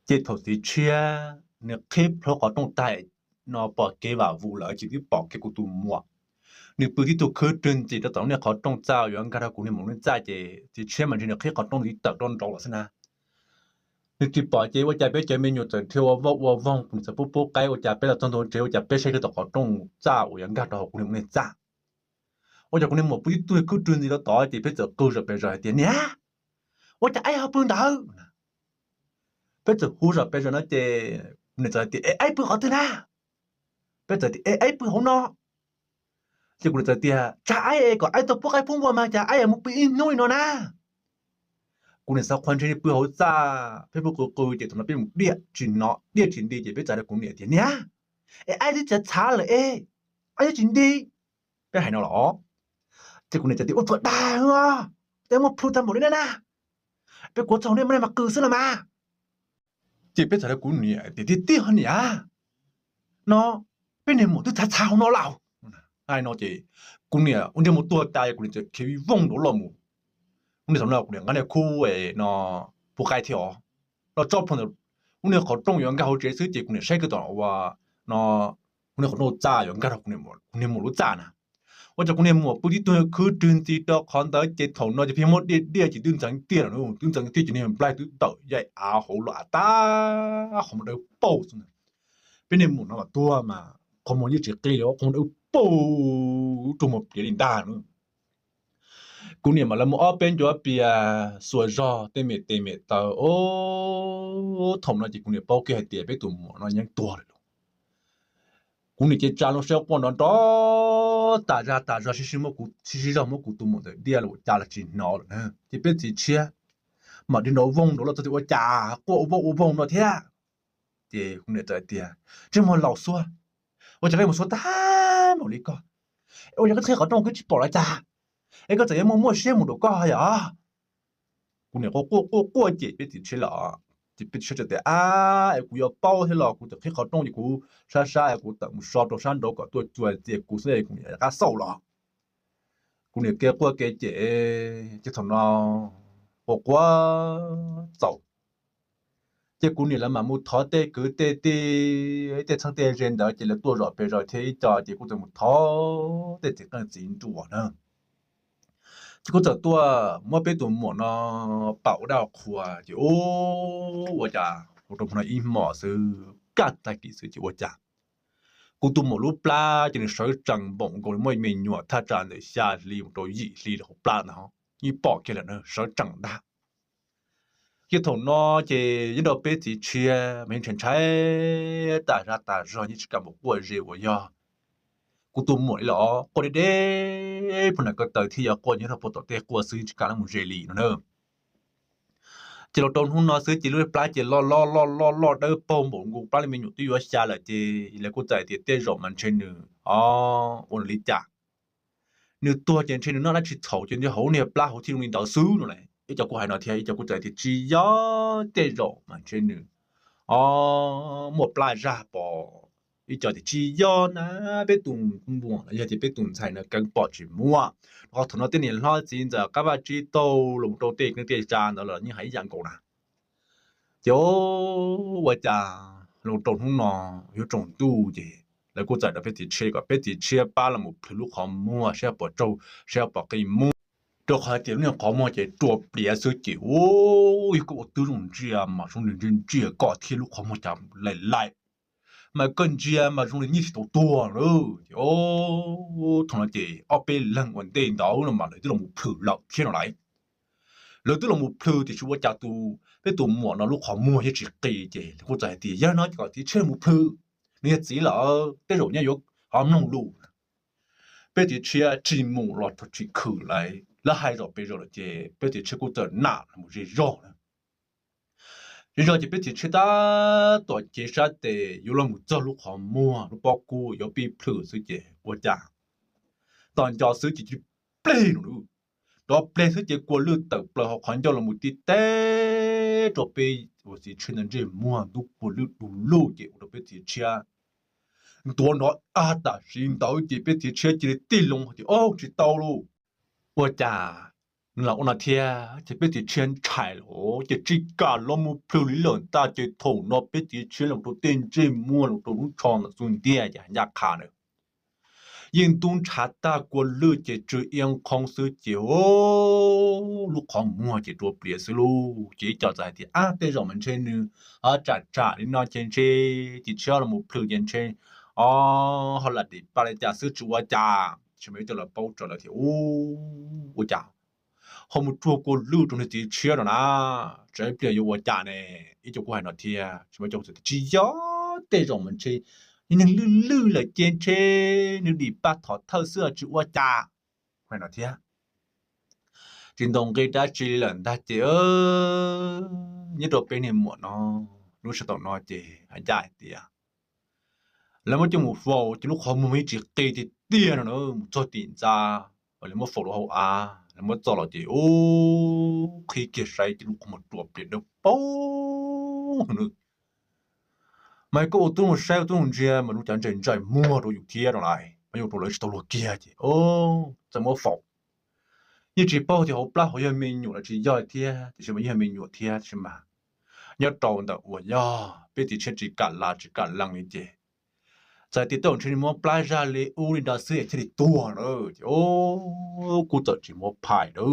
Ces thaum txiv tshiab nws qhib plhuav qhov rooj tag no pom kev vam vus lawm ces twb pom kiag kuv tus muam. Nws pw tib tug khwb rwg ntxis rau tom lub niag qhov rooj txaj uas yuav nkag rau kuv niag muam lub txaj ces txiv tshiab mas ntshe nws qhib qhov rooj nws tawm rau nraud lawm xwb na. Nws tsis pom ces ua cas peb cov me nyuam txawm dhia ua voj ua voog, kuv niam txawm pub pub qaib, ua cas peb los txog ntua tsev ua cas peb saib kiag tom qhov rooj txaj uas yuav nkag rau hauv kuv niag muam lub txaj. Ua cas kuv niag muam pw tib tug khwb rwg ntxis rau tod ces peb txawm qw zom pes zos hais tias niam, ua cas aib ho pw ntawd? Peb txawm hu zom pes zos no ces kuv niam txawm hais tias es aib pw qhov twg na? Peb txawm tias es aib pw hauv no. Ces kuv niam txawm tias tsam aib es kom aib tau pub qaib pub npua mas cas aib mus pw ib hnub li no na. Kuv niam xav qhuas ntshe pw hauv txaj, peb pw qw qw ces thaum no peb mus diaj tsis hnov diaj tsis nti ces peb txawm hais rau kuv niam tias niam, es aib twb txav txhav lawm es, aib twb tsis nti. Peb hais no los ces kuv niam txawm tias ua txuag dag, ces muaj plhu tag npaum li na na, peb kuav txog nej mas qw xwb los mas. Ces peb txawm hais rau kuv niam tias tiag tiag ho niam, no peb niag muam twb txav txhav hauv no lawm. Hais no ces kuv niam ua ntsej muag tuag tas kuv niam txawm khiav vij voog nraud los mus, lub niag xav no kuv niam nqa niag khub no pub qaib thiab os, los tso plhuav ntawm lub niag qhov rooj yuav nkag hauv tsev xwb ces kuv niam saib kiag tom uas no lub niag qhov rooj txaj yuav nkag rau kuv niag muam lub txaj na. Ua cas kuv niag muam pw tib tug khwb rwg ntxis rau qhov ntawd ces thaum no ces pheej muab diaj diaj ces twb ntxeev tiaj lawm, twb ntxeev tiaj ces niag nplaig twb tawm yaim av hauv los av tag qhov muag dawb paug xwb. Peb niag muam no mas tuag mas qhov muag yeej tsis qi li, qhov muag dawb paug rau muag pliav li ntag. Kuv niam mas lawv mus ob peb ncuav pias xuas zog tej me tes me taw, o, thaum no ces kuv niam paub kiag hais tias peb tus muam no yeej tuag lawm lauj. Kuv niam ces tsa loo siab quaj nrov nrov tas zaj tas zog sib sib zog muab kuv tus muam ntawm diaj los ua cas los tsis hnov lawm na. Ces peb txiv tshiab mam dhia nraud voog nraud los txog tias ua cas quaj ua voog ua voog no thiab. Ces kuv niam txawm tias ntsej muag laus xwb, ua cas koj mus xyuas tag npaum li koj, ua yog koj qhib qhov rooj koj tsis pom los cas? Es koj txawm yuav muaj muaj siab mus rau koj yom? Kuv niam quaj quaj quaj quaj cem peb txiv tshiab lawm. Ces peb txiv tshiab txawm tias, Ab, es kuv yuav paub thiab los kuv txawm qhib qhov rooj ces kuv sab sab, kuv tawm mus so rau sab nraud kom tuaj cua ntxias kuv xwb, kuv niam rov qab xauj los. Kuv niam kev quaj kev cem, ces thaum no quaj quaj txaus, ces kuv niam lawv mam mus thov tej kwv tej tij, tej txheeb tej ze ntawd ces lawv tuaj zom pes zos thiab ib co, ces kuv txawm mus thov tej txiv qeej txiv nruas na. Ces kuv txawm tuaj muab peb tus muam no pam ua dab qhua, ces ua cas ua rau hmo no ib hmos xwb, kaj tag kis xwb ces ua cas kuv tus muam lub plab ces nws sawv tsees npaum nkaus li muaj me nyuam thaj tsam ntawm xya hli mus rau yim hli lawm hauv plab ntawd, yeej pom kiag lawm na, sawv tsees ntag. Ces thaum no ces nyob rau peb txiv tshiab mas yeej ntshai ntshai tas zaj tas zog, yeej tsis kam mus quaj ze uas yog kuv tus muam li los quaj deb deb puag nram ko taw thiab, yog quaj nyob rau puag tom tej quaj xwb, yeej tsis kam mus ze li no na. Ces los rau hnub no xwb ces lub plab ces loj loj loj loj loj dawb paug npaum nkaus plab li me nyuam twb yuav xya lawm, ces lawv kuj txawm tias tej zaum mas ntshe nws, o, ua nws li cas, nws tuag ces ntshe nws noj dab tsi txhaum ces ntshe hauv niag plab hauv thiaj zoo li ntawd xwb no lauj. Ib co kuj hais no thiab, ib co kuj txawm tias tsis yog, tej zaum mas ntshe nws, o, muaj plab zaj pom. Ib co tias tsis yog na, peb tus muam los yog tias peb tus ntxhais no keev pom tsis muaj, rau qhov thaum no tej niam hlob txiv ntxawm qab vaj tsib taug los rau tej neej tej tsa ntawd los yeej hais ib yam nkaus na. Ces ua cas los rau hnub no yuav tsaus ntuj ces lawv kuj txawm rau peb txiv tshiab kom peb txiv tshiab pab los mus plhws lub qhov muag saib puas tsaug, saib puas qi muag, rau qhov tias lub niag qhov muag ces rua pliav xwb ces, u, yog koj ua twb zoo ntsia mas zoo li ntsia ntsia koj thiab lub qhov muag cas laim laim, mas koj ntsia mas zoo li nyiaj tsis tau tuag lawm. Ces thaum no ces ob peb leeg ua ntej ntawd no mas lawv twb los mus plhws lawm thiab no lauj. Lawv twb los mus plhws tiam sis ua cas tus, peb tus muam no lub qhov muag yeej tsis qi, ces lawv kuj txawm hais tias yog no ces kom txiv tshiab mus plhws, nws yog txiv lawm tej zaum nyob yuav ho mloog lus. Peb txiv tshiab tsis mus los tsis khwm lauj, lawv hais zom pes zos lawm ces peb txiv tshiab kuj txawm nam los mus ze zog na. Ze zog ces peb txiv tshiab tab tom cev sab tes yuav los mus txog lub qhov muag lub pob kub yuav pib plhws xwb ces ua cas tos nco xwb ces cia li pleg no, rov pleg xwb ces kua lwj tawm plaws hauv qhov ncauj los mus tib teb rau peb ua txiv tshiab ntawd ntsej muag ntub kua lwj du lug ces ua rau peb txiv tshiab ntuav nrov av tam sim ntawd ces peb txiv tshiab cia li tig loo tias, Au, tsis tau lauj! Ua cas nws los ua no thiab? Ces peb txiv tshiab ntshai lawm ces tsis kam los mus plhws li lawm ntag. Ces thaum no peb txiv tshiab los rau tej ntsej muag los rau lub tsho ntawm xub ntiag ces ncaj qha na, yeej ntub ntshav tag kua lwj ces tsw iab qhoob xwb ces lub qhov muag ces rua pliav xwb lauj. Ces ib co txawm hais tias, Ab, tej zaum mas ntshe nws tsam tsam li no ces ntshe txiv tshiab los mus plhws ces ntshe ho lam dim paj li cas xwb tsis ua cas. Tsis mas ib co lawv paub raws lawv tias, Ua cas ho mus tsuag kua lwj rau niag txiv tshiab no na, tsam ib pliag yuav ua cas ne? Ib co kuj hais no thiab. Tsis mas ib co txawm tias, Tsis yog, tej zaum mas ntshe niag lwj lwj lawm ces ntshe nws dim paj thov thawj xwb tsis ua cas. Hais no thiab. Tsis ntaus nqi dab tsi li lawm ntag ces nyob rau peb niag muam no lub sij hawm no ces hais ncaj hais tias lawv muab coj mus faus ces lub qhov muag yeej tsis qi tiag tiag no na, mus txog tim ntxa, lawv muab faus rau hauv av, lawv muab txo los ces, u, qhib kiag saib ces lub qhov muag rua pliav dawb paug no. Mas koj ua tib zoo saib ua tib zoo ntsia mas zoo cas ntsej ntsej muag rau yus thiab no lauj, mas yuav rau lawv tsis tau luag kiag ces txawm muab faus. Yeej tsis paub tias hauv plab hauv yog me nyuam los tsis yog thiab, tiam sis mas yog me nyuam thiab tiam sis mas nyob rau ntawm uas yog peb txiv tshiab tsis kam la tsis kam lees li ces txawm tias tej zaum ntshe muab plab zaj li ub li no xwb es thiaj li tuag na. Ces kuj txawm tsis muab phais na,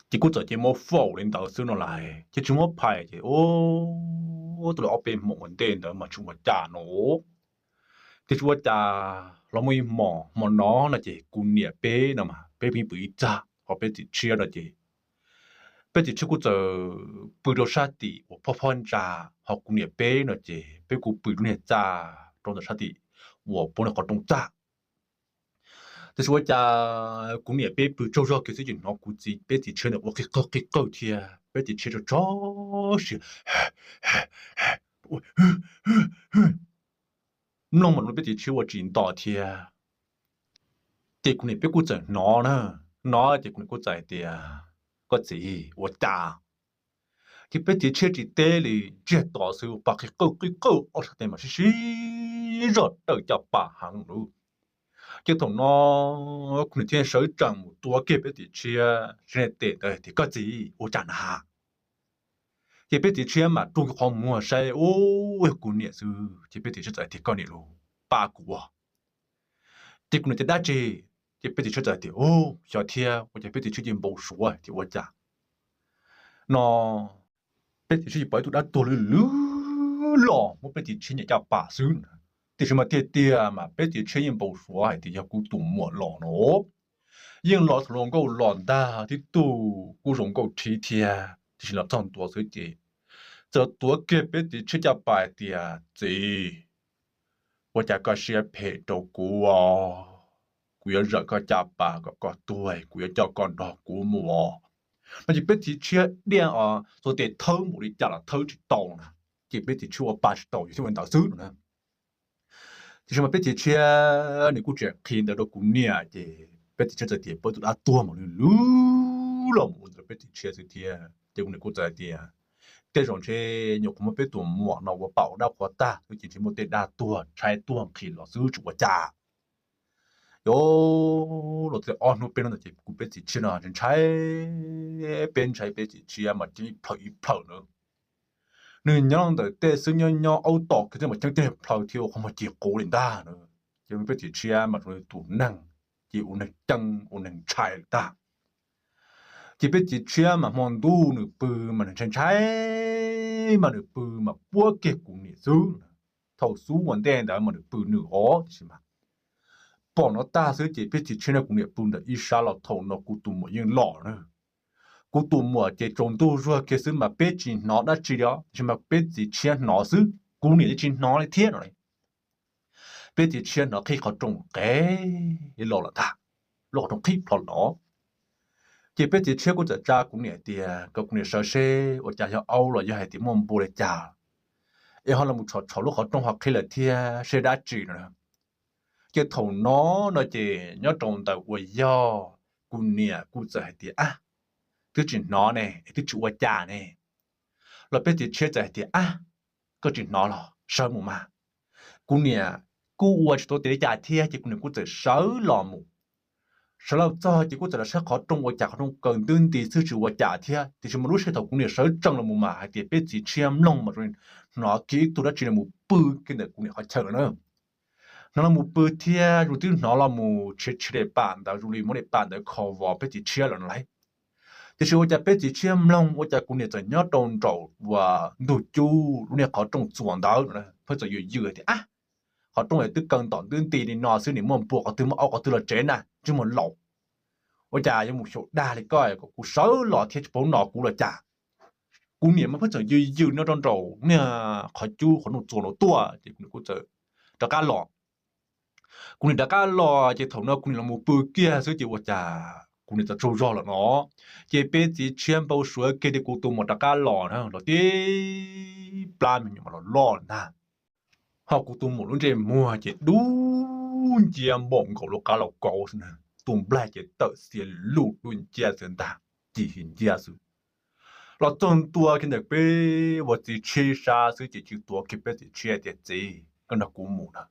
ces kuj txawm cia muab faus li ntawd xwb no lauj, ces tsis muab phais ces ua tau li ob peb hmo ua ntej ntawd mas tsis ua cas no. Tiam sis ua cas los muaj ib hmo, hmo no no ces kuv niam peb no mas peb pheej pw ib txaj, ho peb txiv tshiab no ces peb txiv tshiab kuj txawm pw rau sab tim uas phob phob ntsa, ho kuv niam peb no ces peb kuj pw rau niag txaj rau ntawm sab tim uas puab niag qhov rooj txaj. Tiam sis ua cas kuv niam peb pw tsaug zog kiag xwb ces hnov kuv txiv, peb txiv tshiab ntawd ua qig qawg qig qawg thiab, peb txiv tshiab tso tso siab mloog mas peb txiv tshiab ua tsis nto thiab. Ces kuv niam peb kuj txawm hnov na, hnov ces kuv niam kuj txawm hais tias, koj txiv, ua cas? Ces peb txiv tshiab tsis teb li, ntsiag to xwb, pab qhib qawj qhib qawj ob sab tes mas sib sib zog dawm caj pas heev lawm. Ces thaum no kuv niam thiaj sawv tsees mus tuav kiag peb txiv tshiab sab tes ntawd tias, koj txiv, ua cas na? Ces peb txiv tshiab mas rub kiag qhov muag saib, ub, yog kuv niam xwb. Ces peb txiv tshiab txawm tias, koj niam lus, pab kuv ua. Ces kuv niam tias, dab tsi? Ces peb txiv tshiab txawm tias, ub, xyov thiab, ua cas peb txiv tshiab cia npau suav tias ua cas no, peb txiv tshiab cia pom ib tug dab tuag lwj lwj los muab peb txiv tshiab niam caj pas xwb. Tiam sis mas tiag tiag mas peb txiv tshiab yeej npau suav hais tias yog kuv tus muam los no. Yeej los thaum hluas nkauj los ntag, tib tug kuj zoo nkauj thiab, tiam sis los txog ntua xwb ces txawm tuav kiag peb txiv tshiab caj pas hais tias, txiv, ua cas koj siab phem rau kuv os? Kuv yuav zawm koj caj pas kom koj tuag, kuv yuav coj koj nrog kuv mus os. No ces peb txiv tshiab diaj os, txhua tes thawb npaum li cas los thawb tsis tau na. Ces peb txiv tshiab ua pa tsis tau, yus thiaj ua li ntawd xwb no na. Tiam sis mas peb txiv tshiab nws kuj tsis qhia ntawd rau kuv niam, ces peb txiv tshiab txawm tias pom tus dab tuag mas lwj lwj los mus ntawd peb txiv tshiab xwb thiab. Ces kuv niam kuj txawm hais tias, tej zaum ntshe nyuam qhuav muab peb tus muam no ua pam ua dab qhuav tag xwb, ces ntshe muaj tej dab tuag tshaib tuag nqhis los xwb tsis ua cas. Yog los txog ob hnub peb hnub ntawd ces kuv peb txiv tshiab no ntshai, peb ntshai peb txiv tshiab mas ceeb ib plhaw ib plhaw na. Nws nyob ntawm tej xwb, nyob nyob aub tom kiag thiab mas ceeb tej plhaw thiab ua qhov muag cig quv li ntag na. Ces peb txiv tshiab mas zoo li tus neeg, ces ua neeg ceeb ua neeg ntshai lawm tag. Ces peb txiv tshiab mas hmo ntuj nws pw mas nws ntshai ntshai, mas nws pw mas puab kiag kuv niam xwb. Thaum xub ua ntej ntawd mas nws pw nws os, tiam sis mas pom no tag xwb ces peb txiv tshiab nrog kuv niam pw ntawm ib sab los thaum no kuv tus muam yeej los na. Kuv tus muam ces tsaus ntuj zuag kiag xwb mas peb tsis hnov dab tsi li os, tiam sis mas peb txiv tshiab hnov xwb, kuv niam yeej tsis hnov li thiab no. Peb txiv tshiab hnov qhib qhov rooj qev los lawm ntag, lub qhov rooj qhib plho los. Ces peb txiv tshiab kuj txawm tsa kuv niam tias kom kuv niam sawv seb ua cas yog aub los yog hais tias muaj npua li cas, es ho los tshom tshom lub qhov rooj ho qhib lawm thiab seb dab tsi no. Ces thaum no no ces nyob rau ntawm uas yog kuv niam kuj txawm hais tias, ab, twb tsis hnov ne, es twb tsis ua cas ne. Los peb txiv tshiab txawm hais tias, ab, koj tsis hnov los sawv mus mas. Kuv niam kuj ua tsis tau tias li cas thiab ces kuv niam kuj txawm sawv los mus. Sawv los txog ces kuj txawm los saib qhov rooj ua cas qhov rooj kaw ntub nti xwb tsis ua cas thiab, tiam sis mas lub sij hawm thaum kuv niam sawv tsees los mus mas hais tias peb txiv tshiab mloog mas hnov kiag ib tug dab tsi los mus pw kiag ntawm kuv niam qhov chaw lawm na. Hnov los mus pw thiab zoo twb hnov los mus tshiav tshiav daim pam ntawd zoo li muab daim pam ntawd kho vos peb txiv tshiab lawm no lauj. Tiam sis ua cas peb txiv tshiab mloog ua cas kuv niam txawm nyob rau nraum uas ntug cub lub niag qhov rooj txuas ntawd pheej txawm yws yws tias, ab, qhov rooj twb kaw ntom ntub nti li no xwb, nim muaj npua qhov twg muaj aub qhov twg los tsev na, ntsej muag laus. Ua cas yuav mus xyaum dag li koj kom kuv sawv los thiab tsis paub no kuv los cas? Kuv niam mas pheej txawm yws yws nyob rau nraum niag qhov cub qhov rooj txuas no tuaj ces kuv niam kuj txawm rov qab los. Kuv niam rov qab los ces thaum no kuv niam los mus pw kiag xwb ces ua cas kuv niam txawm tsaug zog lawm no. Ces peb txiv tshiab npau suav kiag tias kuv tus muam rov qab los na, los tib plab me nyuam mas los loj ntag. Ho kuv tus muam lub ntsej muag ces dub nciab npaum nkaus lub qab lauj kaub xwb na, tus nplaig ces tawm xiav luj dub nciab xwb ntag, ci hi nciab xwb. Los txog ntua kiag ntawm peb ua txiv tshiab sab xwb ces tsis tuav kiag peb txiv tshiab tias, txiv, koj nrog kuv mus na.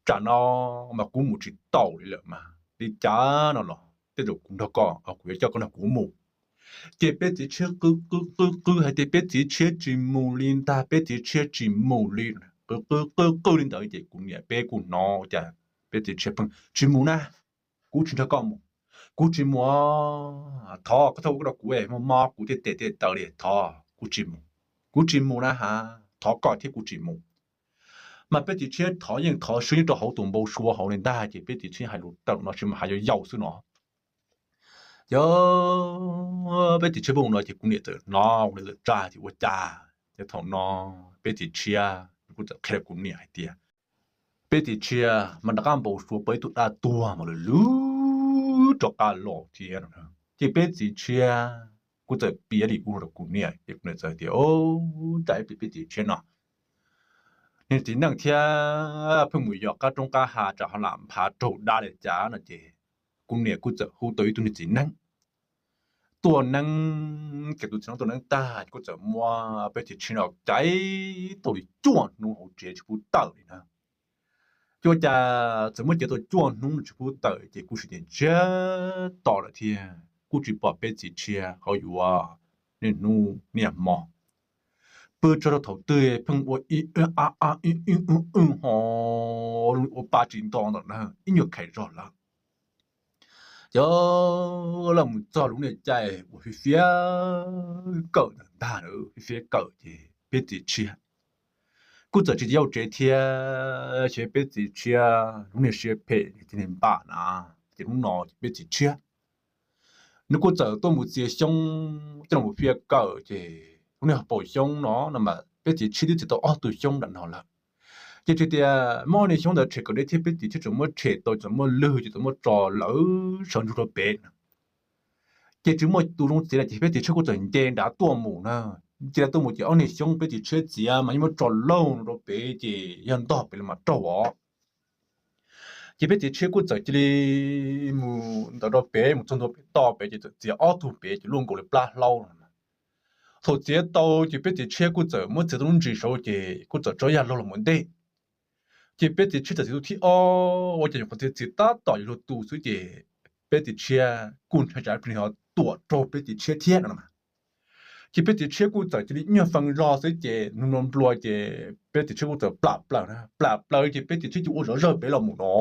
Tsam no mas kuv mus tsis tau li lawm mas li cas no los tej zaum kuv nrog koj, kuv yuav coj koj nrog kuv mus. Ces peb txiv tshiab qw qw qw qw hais tias peb txiv tshiab tsis mus li ntag, peb txiv tshiab tsis mus li. Qw qw qw qw li ntawd ces kuv niam peb kuj hnov cas peb txiv tshiab pheej, tsis mus na, kuv tsis nrog koj mus, kuv tsis mus. Thov koj txhob ua koj rau kuv, mob mob kuv tej tes tej taw li, thov kuv tsis mus, kuv tsis mus na ha, thov koj thiab kuv tsis mus. Mas peb txiv tshiab thov yeej thov swb nyob rau hauv tus npau suav hauv li ntag ces peb txiv tshiab hais lus tawm no tsis mas hais yau yau xwb no. Ces peb txiv tshiab pheej mus no ces kuv niam txawm hnov kuv niam txawm tsa tias ua cas. Ces thaum no peb txiv tshiab kuj txawm qhia rau kuv niam hais tias peb txiv tshiab mas rov qab npau suav pom ib tug dab tuag mas lwj lwj rov qab los thiab no. Ces peb txiv tshiab kuj txawm piav li ub rau kuv niam ces kuv niam txawm tias, o, tsam ib pliag peb txiv tshiab no niag txiv neej thiab pheej mus yos qab roob qab hav tsam ho lam nphav raug dab li cas no ces kuv niam kuj txawm hu tau ib tug niag txiv neeb tuaj neeb, ces tus txiv neeb tuaj neeb tag ces kuj txawm muab peb txiv tshiab no caiv tau li cuaj hnub hauv tsev tsis pub tawm li na. Ces ua cas txawm muab caiv tau cuaj hnub no tsis pub tawm ces kuj sim tias ntsiag to lawm thiab kuj tsis pom peb txiv tshiab ho yuav niaj hnub niaj hmo. Pw tso rau thaum twg pheej ua ib a a ib ib ub ub ho ua pa tsis nto ntawm na ib nyuag khais zog lawm. Ces lawv mus txog lub niag caij uas fiv fiav kawm ntawd ntag, fiv fiav kawm ces peb txiv tshiab kuj txawm tsis yauj tsev thiab, ces peb txiv tshiab lub niag siab phem thiaj li npam na. Ces hnub no ces peb txiv tshiab nws kuj txawm tuaj mus txiav xyoob coj los fiav kawm ces lub niag hauv paus xyoob no no mas peb txiv tshiab twb txiav tau ob tug xyoob nram no lawm. Ces tsis tias muab ob niag xyoob ntawd tshem kom deb thiab peb txiv tshiab tseem muab tshem tau tseem muaj lwg ces txawm muab tso lawm sawv ntsug rau pem no. Ces tsis muaj tus zoo txiav lawm ces peb txiv tshiab kuj txawm nce nrad tuaj mus na. Nce nrad tuaj mus ces ob niag xyoob peb txiv tshiab txiav mas yeej muab tso laug rau pem ces yog ntog pem los mas raug os. Ces peb txiv tshiab kuj txawm cia li mus ntawd rau pem mus txog ntua pem toj pem ces txawm txiav ob tug pem ces luaj nkaus li plab hlaub no. Thaum txiav tau ces peb txiv tshiab kuj txawm muab txiav tau lub ntsis saud ces kuj txawm tso yag laug los mus ntej. Ces peb txiv tshiab txawm txiav tus thib ob ua cas nyuam qhuav txiav txiav tab tom yuav luag tu xwb ces peb txiv tshiab kuj ntshai tsam plig ho tuam raug peb txiv tshiab thiab no. Ces peb txiv tshiab kuj txawm cia li nyuag feej zog xwb ces nug nplua nplua ces peb txiv tshiab kuj txawm plam plaws na, plam plaws ces peb txiv tshiab cia ua zov zawg pem los mus no.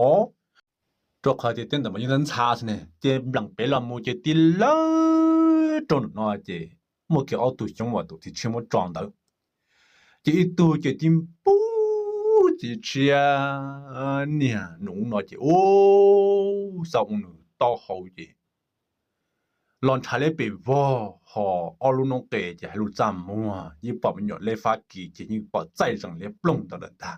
Rau qhov tias tej ntawd mas yeej ntxhab ntxhab xwb ne ces npleem pem los mus ces tib lawv rau ntawm no ces muaj kiag ob tug xyoob uas tus txiv tshiab muab tso ntawd. Ces ib tug ces tib npug txiv tshiab niag nus no ces ub xa ua nws taub hau ces los ntshav liab pes vog ho ob lub noob qes ces hais lus txaj muag yeej pom me nyuam lej fab kis ces yeej pom txaij zees liab ploog ntawd lawm ntag.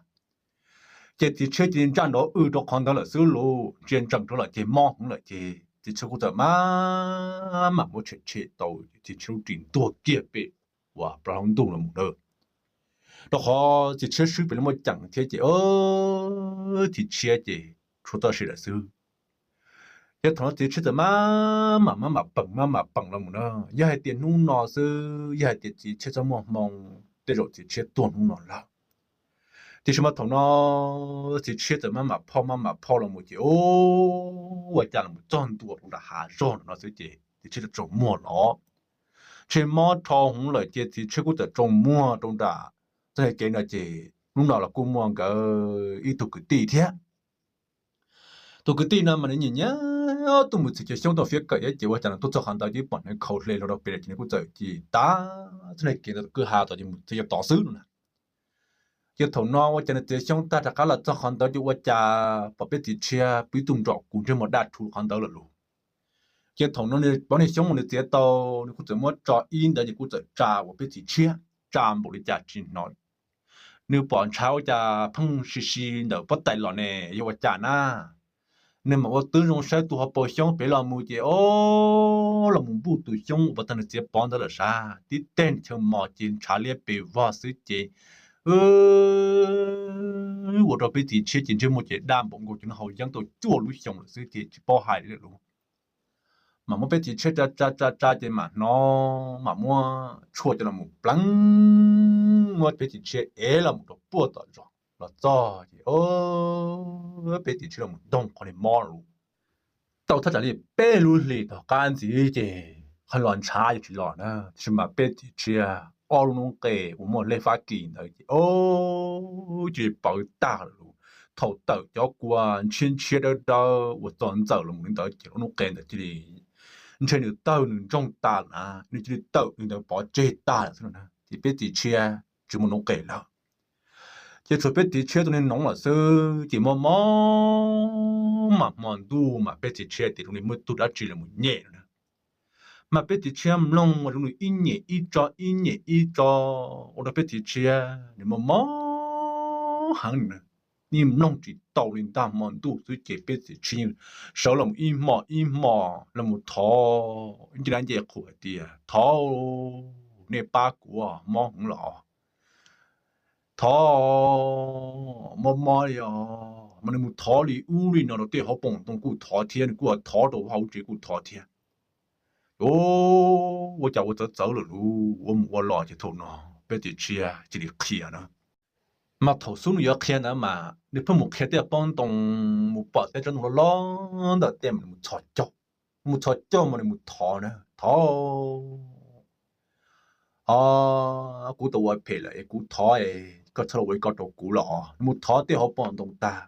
Ces txiv tshiab cia li ntsaj nrov w rau qhov ntawd lawm xwb lauj, ntsia ntsees rau lawm ces mob heev lawm ces txiv tshiab kuj txawm maj mam muab tshem tshem tau ces txiv tshiab lub ris ntuag kiag pem uas plaub hau ntuj los mus na. Rau qhov txiv tshiab swb pem lub muaj ceem thiab ces txiv tshiab ces tshuav txoj sia lawm xwb. Ces thaum no txiv tshiab txawm maj mam maj mam peem maj mam peem los mus na. Yog hais tias hnub no xwb yog hais tias txiv tshiab txhob muaj hmoo tej zaum txiv tshiab tuag hnub no lawm. Tiam sis mas thaum no txiv tshiab txawm maj mam phauj maj mam phauj los mus ces ua cas los txog ntua rau nram hav zog no xwb ces txiv tshiab txawm tsaus muag los. Ntshe mob rho heev lawm ces txiv tshiab kuj txawm tsaus muag rau nram txoj kev no ces hnub no los kuj muaj nkawd ib tug kwv tij thiab. Tus kwv tij no mas nws nyiam nyiam tuaj mus txiav cov xyoob tau fiab kawm thiab ces ua cas nws tuaj txog qhov ntawd ces pom nws khaus hle hlo rau pem lawm ces nws kuj txawm cia li tav txoj kev ntawd kwj ha tod ces mus txiav cov tod xwb no na. Ces thaum no ua cas nws txiav xyoob tag rov qab los txog qhov ntawd ces ua cas pom peb txiv tshiab pw ib tug nrom kuv ntsej muag daj rhuv qhov ntawd lawm lauj. Ces thaum no nws pom niag xyoob uas nws txiav tau nws kuj txawm muab tso ib ntawd ces kuj txawm tsa uas peb txiv tshiab tsa npaum li cas tsis hnov. Nws pom ntshav ua cas pheej si si ntawm pob tais los ne, yog ua cas na? Nws mam ua tib zoo saib tus hauv paus xyoob pem los mus ces o, los mus npuj tus xyoob uas tag nws txiav pov ntawd lawm sav, tib teg chaw mos ces ntshav liab pes vog xwb ces ua rau peb txiv tshiab ces ntsej muag ces daj npaum nkaus cov nws haus yeeb tau cuaj lub xyoo lawm xwb ces tsis paub hais li lawm lauj. Mam muab peb txiv tshiab tsa tsa tsa tsa ces mam hnov mam muab tshuaj coj los mus pleev, muab peb txiv tshiab ev los mus rau puag tom zos los txog ces peb txiv tshiab los mus ntoog qhov niag mob lawm. Tau thaj tsam li peb lub hlis tom qab ntxiv ces qhov los ntshav yeej tsis los na, tiam sis mas peb txiv tshiab ob lub noob qes uas muaj lej fab kis ntawd ces o, cia li pawv tag lawm lauj. Thaum tawm cov kua ntshiab ntshiab dawb dawb uas txog ntxawm los mus li ntawd ces lub noob qes ntawd cia li ntshe nws tawg nws ntsoog tas lawm na, nws cia li tawm li ntawd pov tseg tag lawm xwb no na, ces peb txiv tshiab tsis muaj noob qes lawm. Ces tshuav peb txiv tshiab tus niag noov lawm xwb ces mob mob mas hmo ntuj mas peb txiv tshiab tias zoo li muaj tug dab tsi los mus nyem no na. Mas peb txiv tshiab mloog ua zoo li ib nyem ib tso ib nyem ib tso, ua rau peb txiv tshiab nws mob mob heev na, yeej mloog tsis tau li ntag. Hmo ntuj xwb ces peb txiv tshiab yeej sawv los mus ib hmos ib hmos los mus thov ib ce dab nce qhuas hais tias, Thov nej pab kuv, mob heev los, thov, mob mob li os, mas nws mus thov li ub li no rau tej hauv paus ntoo kuj thov thiab, nws kuj thov rau hauv tsev kuj thov thiab. Ua cas ua txawv txawv lawm lauj, ua mus ua los ces thaum no peb txiv tshiab cia li qhia na. Mas thaum xub nws yuav qhia ntawd mas nws pheej mus qhia tej pob ntoo, mus pom tej tsob ntoo loj loj ntawm tej mas nws mus txhos caug, mus txhos caug mas nws mus thov na, thov, o, kuv tau ua phem lawm es kuv thov es koj txhob los ua li ko rau kuv los. Nws mus thov tej hauv paus ntoo tag,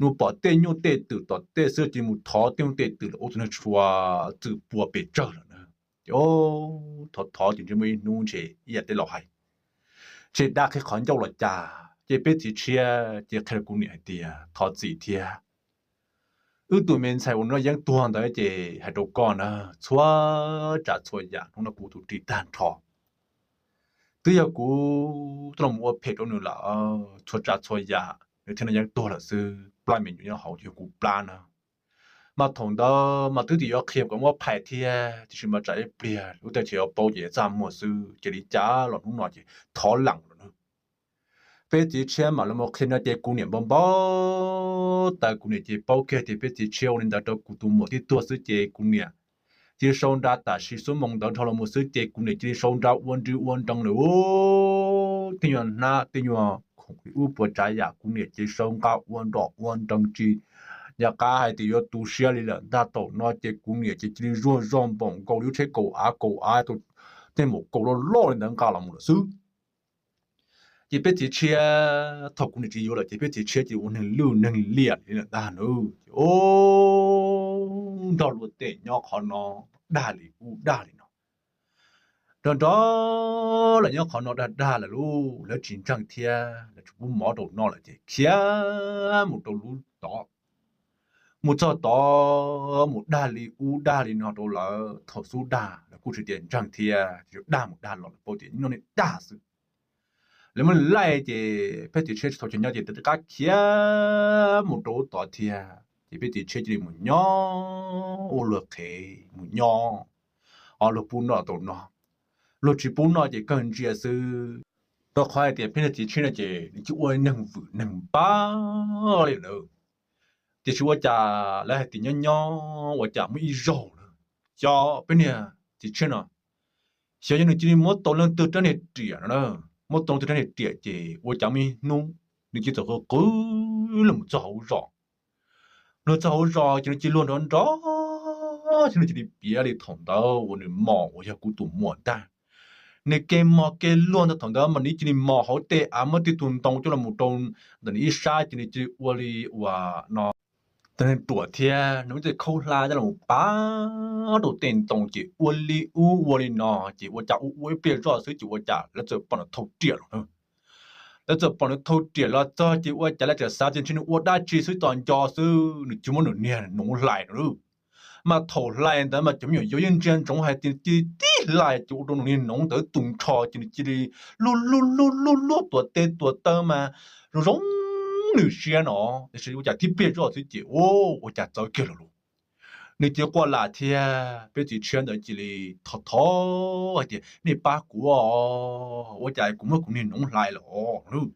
nws pom tej nyuj tej twm tom tej xwb ces mus thov tej nyuj tej twm lawm ua tus neeg tshuav txwm pua pes tsawg lawm na. Ces thov thov ces ntshe muaj ib hnub ntshe ib yam tej laus hais, ntshe dab qhib qhov ncauj los cas ces peb txiv tshiab ces qhia rau kuv niam hais tias thov txim thiab, wb tus me ntxhais uas nws noj yeeb tuag ntawd ces hais rau koj na, txhua tsav txhua yam hnub no kuv tus ris tag nrho twb yog kuv tuaj los ua phem rau nws lawm, txhua tsav txhua yam nws thiaj noj yeeb tuag lawm xwb, plab me nyuam nyob hauv yog kuv plab na. Mas thaum ntawd mas twb tias yuav qhia kom muab phais thiab tiam sis mas tsam ib pliag lub teb chaws yuav paub ces txaj muag xwb ces li cas los hnub no ces thov lees lawm na. Peb txiv tshiab mam li mus qhia no ces kuv niam npau npau taws, kuv niam ces paub kiag tias peb txiv tshiab ua li ntawd rau kuv tus muam tib tuag xwb ces kuv niam cia li sau nra tam sim xuab moos ntawd dhau los mus xwb ces kuv niam cia li sau nra ua nri ua nrees lawm, tej nyuag hnab tej nyuag khoom li ub puas tsav yam kuv niam cia li sau nqa ua nroj ua nrees tsis nco qab hais tias yuav tu siab li lawm ntag. Thaum no ces kuv niam ces cia li zuag zog npaum nkaus li lub tsheb kaum av kaum av, tej npaum kaum loj loj li ntawd nqa los mus lawm xwb. Ces peb txiv tshiab, thaum kuv niam tsis yuav lawm ces peb txiv tshiab cia li ua neeg lwj neeg liam li lawm ntag na. Ces nrog luag tej nyob qhov no dag li ub dag li no, nrog nrog lawv nyob qhov no dag dag lawm lauj, lawv tsis ntseeg thiab lawv tsis pub mov rau noj lawm ces khiav mus rau lub tod, mus txog tod mus dag li ub dag li no rau lawv. Thaum xub dag lawv kuj tsis tias ntseeg thiab, dag mus dag los lawv paub tias nyob ni dag xwb. Lawv muab laij ces peb txiv tshiab tsis tau chaw nyob ces rov qab khiav mus rau ub tod thiab ces peb txiv tshiab cia li mus nyob ua luag qhev mus nyob, o, luag pub noj tau noj, luag tsis pub noj ces kawg ntsia xwb. Rau qhov hais tias peb niag txiv tshiab no ces nws cia li ua neeg vwm neeg npab li lawm. Tiam sis ua cas lawv hais tias nyob nyob ua cas muaj ib zaug na, xyov peb niag txiv tshiab no, xyov yog nws cia li muab tau leej twg rab niag riam no na, muab tau leej twg rab niag riam ces ua cas muaj ib hnub nws cia li txawm qw qw los mus txog hauv zos. Luag txog hauv zos ces nws cia li luag nrov nrov, ces nws cia li piav li thaum ntawd uas nws mos uas yog kuv tus muam ntag. Nws kev mos kev luag ntawd thaum ntawd mas nws cia li mos hauv tej av muab tej tug ntoo coj los mus rau ntawm nws ib sab ces nws cia li ua li uas no, tus neeg ruam thiab nws muab tej khaub hlab coj los pab rau tej ntoo ces ua li ub ua li no ces ua cas ua ua ib pliag zoj xwb ces ua cas lawv txawm pom nws thau riam los na. Lawv txawm pom nws thau riam los txog ces ua cas lawv txawm xav tias ntshe nws ua dab tsi xwb tos nco xwb, nws cia li muab nws niag noov hlais no. Mas thaum hlais ntawd mas cov me nyuam yaus yeej ntsia ntsoov hais tias cia li tib hlais ces ua rau nws niag noov ntawd tu nrho ces nws cia li luag luag luag luag luag tuam tes tuam taw mas zoo zoo nws siab no, tiam sis ua cas tib pliag zoj xwb ces ua cas txawv kiag los lawm. Nws cia li quaj lam thiab peb txiv tshiab ntawd cia li thov thov hais tias nej pab kuv, ua cas kuv muab kuv niag noov hlais lawm.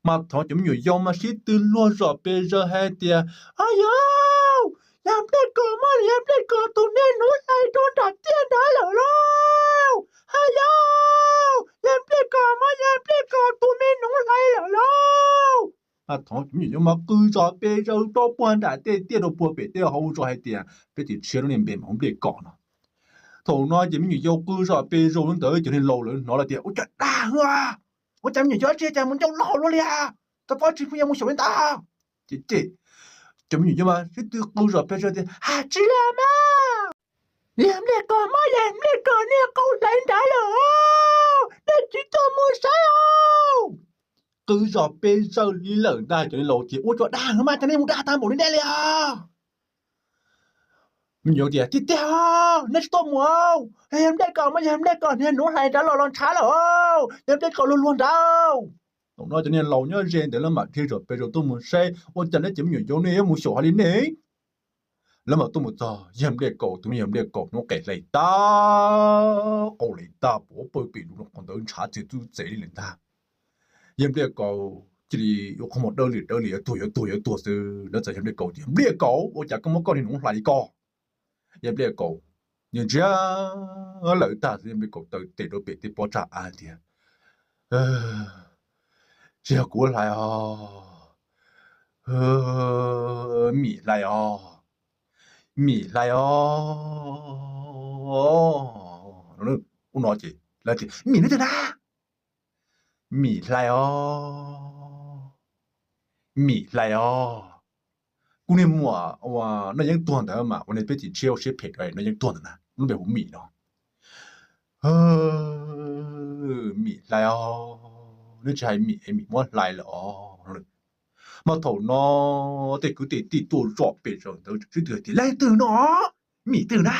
Mas thov cov me nyuam yaus mas sib tw luag zom pes zaws hais tias, a yog, yog nplej kos mas, yog nplej kos tus niag noov hlais rau nram tiaj ntawd lawm lauj, a yog, yog nplej kos mas, yog nplej kos tus me noov hlais lawm lauj. Mas thov cov me nyuam yaus mas qw zom pes zaws rau puag nram tej tiaj rau puag pem tej hauv zos hais tias peb txiv tshiab lub niag npe mas hu nplej kos no. Thaum no ces me nyuam yaus qw zom pes zaws li ntawd ces niag laus lawv hnov lawm tias ua cas dag hwv, ua cas me nyuam yaus dab tsi cas mus ncauj loj hauv luaj li, tau pob tsis pheej yuav mus xyaum li ntawd. Ces ces cov me nyuam yaus mas sib tw qw zom pes zaws tias, a tsis li mas, yog nplej kos mas, yog nplej kos niag qau hlais nrad lawm, nej tsis txhob mus saib os. Qw zom pes zaws li lawm ntag, cov niag laus tias ua cas dag hwv mas, cas nej mus dag tag npaum li nej li os. Me nyuam tias tiag tiag, nej tsis txhob mus, yog nplej kos mas, yog nplej kos niag noov hlais nrad los los ntshav lawm, yog nplej kos luag luag nrad. Thaum no cov niag laus nyob ze ntawd lawv mam dhia zom pes zaws tuaj mus saib ua cas lawv cov me nyuam yaus ne yuav mus xyaum hais li ne. Lawv mam tuaj mus txog yawg nplej kaus, tus me yawg nplej kaus hnub qes hlais tag, qau hlais tag, pov pawg pem lus qhov ntawd ntshav txias txwb txev li lawm ntag. Yawg nplej kaus cia li yuav qhov muag dawb li dawb li, yuav tuag yuav tuag yuav tuag xwb. Lawv txawm yog Npliaj Kaus tias, Npliaj Kaus, ua cas koj muab koj niag noov hlais li ko? Yog Npliaj Kaus, nws ntsiag lawm tag xwb, Npliaj Kaus taw tes rau pem tej pob tsag av tias, Tsis yog kuv hlais os, Mim hlais os, Mim hlais os. Ua no ces lawv tias, Mim nyob twg na? Mim hlais os, Mim hlais os. Kuv niag muam uas Noj Yeeb tuag ntawd mas, uas niag peb txiv tshiab ua siab phem rau Noj Yeeb tuag ntawd na, lub npe hu Mim no. Mim hlais os, neb tsis hais Mim es Mim muab hlais lawm os. Mas thaum no tej kwv tej tij tuaj zom pes zaws ntawd sib tw tias, Leej twg no? Mim twg na?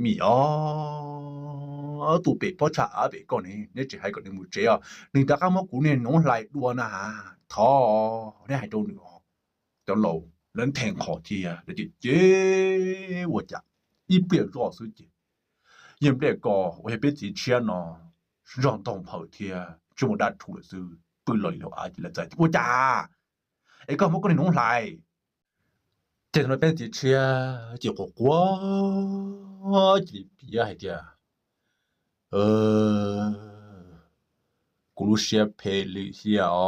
Mim os, tus pem pob tsag av pem koj ne, neb tsis hais kom nws mus tsev os, nws rov qab muab kuv niag noov hlais dua na has. Thov neb hais rau nws os. Cov laus lawv nthe qhov cia lawv ces, ces ua cas ib pliag zoj xwb ces yawg Npliaj Kaus uas yog peb txiv tshiab no zog ntaug nphaws thiab tsis muaj dab rhuv lawm xwb, pw los li hauv av ces lawv txais tias, Ua cas es koj muab koj niag noov hlais? Ces thaum no peb txiv tshiab ces quaj quaj cia li piav hais tias, Kuv lub siab phem lwm hiam os,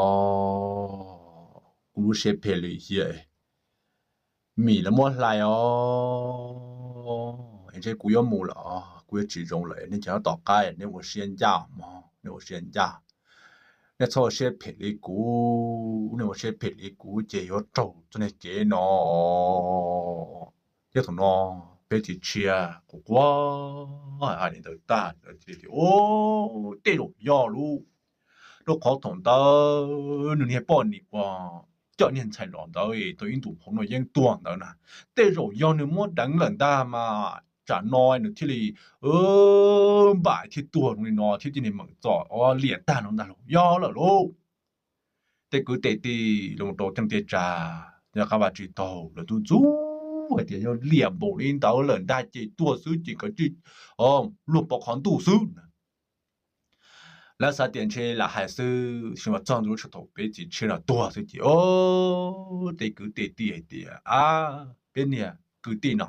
kuv lub siab phem lwm hiam, Mim lawv muab hlais os, es ntshe kuv yuav mus lawm os, kuv yuav tsis zoo lawm, nej cov tom qab neb ua siab ncaj mog, neb ua siab ncaj, nej txhob ua siab phem li kuv, nej ua siab phem li kuv ces yuav raug txoj niag kev no. Ces thaum no peb txiv tshiab quaj quaj hais li ntawd tag, Tej zaum yog lauj, rau qhov thaum ntawd nws niag poj niam uas coj niag ntxhais los ntawd tau ib ntus hauv Noj Yeeb tuag ntawd na, tej zaum yog nws muab deev lawm ntag mas tsam no nws thiaj li npam thiab tuag zoo li no thiab cia li meem txom liam tag no ntag lauj, yog lawm lauj. Tej kwv tej tij los rau tej tiaj tsa, nyob qab vaj tsib taug lawv ntxub ntxub hais tias yog liam npaum li ntawd lawm ntag ces tuag xwb ces kav tsij luag pov qhov ntuj xwb na. Lawv xav tias ntshe lam hais xwb, tab sis mas txog ntua lub sij hawm thaum peb txiv tshiab no tuag xwb ces, o, tej kwv tej tij hais tias, A, peb niag kwv tij no,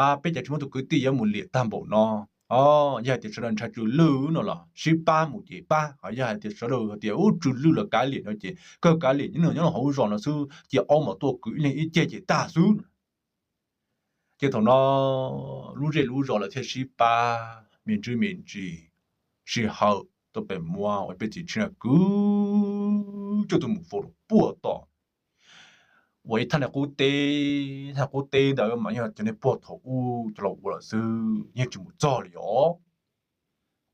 a, peb cov tsis muaj tus kwv tij yuav mus liam tag npaum no. O, yog hais tias sawv daws ntshai tsw lwj no los sib pab mus ces pab, ho yog hais tias sawv daws hais tias ub tsw lwj los kav liam no ces kawg kav liam, nyob nyob hauv zos no xwb ces aub mos tuaj kwv ib leeg ib ceg ces tag xwb. Ces thaum no lub zej lub zos lawv thiaj sib pab me ntsis me ntsis, sij hawm tuaj pem muab uas peb txiv tshiab no kwv coj tuaj mus faus rau puag tom uas ib thaj niag qub teb, thaj niag qub teb ntawd mas yog cov niag puag thaum ub cov laus ua lawm xwb, yeej tsis mus txog li os.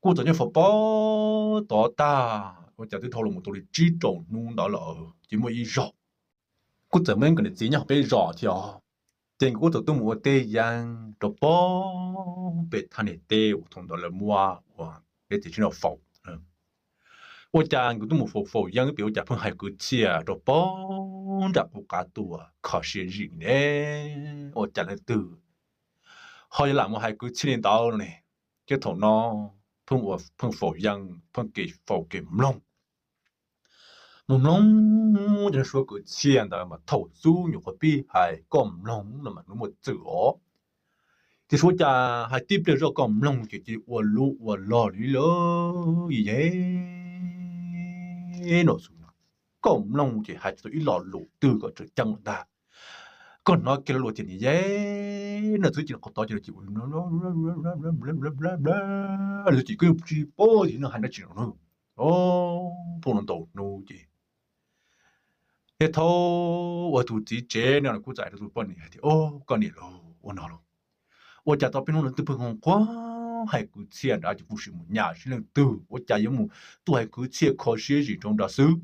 Kuj txawm nyob faus puag tod tag, ua cas twb dhau los mus tau li tsib rau hnub ntawd lawm ces muaj ib zaug kuj txawm muaj ib nkawm niam txiv nyob hauv peb zos thiab os. Ces nkawd kuj txawm tuaj mus ua teb yeeb rau puag pem thaj niag teb uas thaum ntawd lawv muab uas peb txiv tshiab no faus. Ua cas nkawd tuaj mus faus faus yeeb pem ua cas pheej hais kwv txhiaj rau puag nram qub qab tuaj kho siab zim ne, ua cas leej twg ho yuav lam mus hais kwv txhiaj li ntawd no ne. Ces thaum no pheej ua pheej faus yeeb pheej kev faus kev mloog, mus mloog cov suab kwv txhiaj ntawd mas thaum xub nyuam qhuav pib hais koj mloog no mas nws muaj txwm os. Tiam sis ua cas hais tib pliag zoj koj mloog ces cia li ua lub ua log li lawm, yog no xwb no, koj mloog ces hais tsis tau ib lo lus twg kom tseem ceeb lawm ntag. Koj hnov kiag lo lus tias nim yog no xwb ces qhov tod ces ces koj tsis paub tias nws hais dab tsi no. Pheej no ntau hnub ces thiab thaum uas tus txiv tsev no kuj txawm hais rau tus poj niam hais tias, Koj niam lauj, ua no lauj, ua cas tau peb hnub no twb pheej ho quaj hais kwv txhiaj nrad ces kuv sim mus nyas seb leej twg ua cas yuav mus tuaj hais kwv txhiaj kho siab zim rau nrad xwb.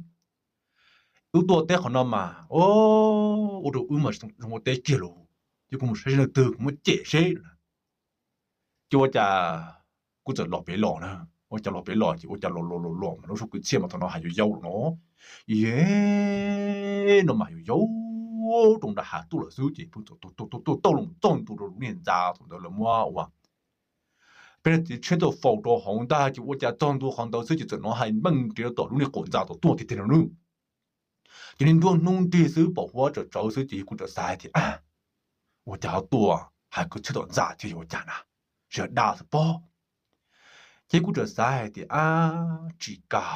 Wb tuaj teb qhov no mas ua rau wb mas zoo ua teb kiag lauj, ces kuv mus saib seb leej twg kuv muab cem seb. Ces ua cas kuj txawm los pem los na, ua cas los pem los ces ua cas los los los los mas lub suab kwv txhiaj mas thaum no hais yaus yaus lawm no, yog no mas hais yaus yaus rau nram hav tuaj lawm xwb ces pheej tau tau los txog ntua rau lub niag ntxa thaum ntawd lawv muab ua Peb niag txiv tshiab tuaj faus rau hauv ntag ces ua cas txog ntua qhov ntawd xwb ces txawm hnov hais meej nrov rau tom lub niag qaum ntxa tod tuaj tiag tiag no lauj. Ces niag nruab hnub nrig xwb pom huab tsawm tsawv xwb ces yawg kuj txawm xav hais tias, ab, ua cas ho tuaj hais kwv txhiaj tom ntxa thiab yog ua cas na, tsis yog dab xwb pob. Ces kuj txawm xav hais tias, ab, tsis kam,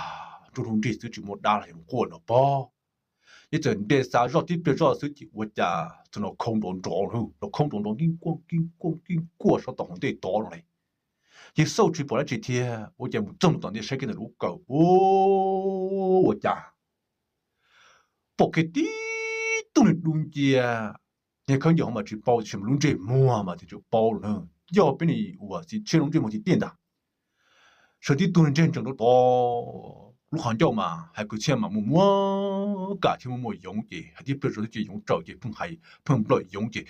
nruab hnub nrig xwb tsis muaj dab los yog quaj no pob. Ces txawm nres xav zoj tib pliag zoj xwb ces ua cas txawm hnov khoob nrov nrov, hnov khoob nrov nrov kib kuaj kib kuaj kib kuaj sab tom hauv ntej tod no li. Ces xauj tsis pom dab tsi thiab ua cas mus txog tom ntej saib kiag ntawm lub kawm, ua cas pom kiag tib tug niag dub ncia. Niag khaub ncaws hauv mas tsis paub tiam sis mas lub ntsej muag mas thiaj tseem paub lawm na, yog peb niag uas txiv tshiab lub ntsej muag tiag tiag ntag. Sawv tib tug niag ntsej ntsees rau tod, lub qhov ncauj mas hais kwv txhiaj mas muaj muaj kam thiab muaj muaj yoov ces hais tib pliag zoj xwb ces yoov tsaws ces pheej hais pheej nplawm yoov ces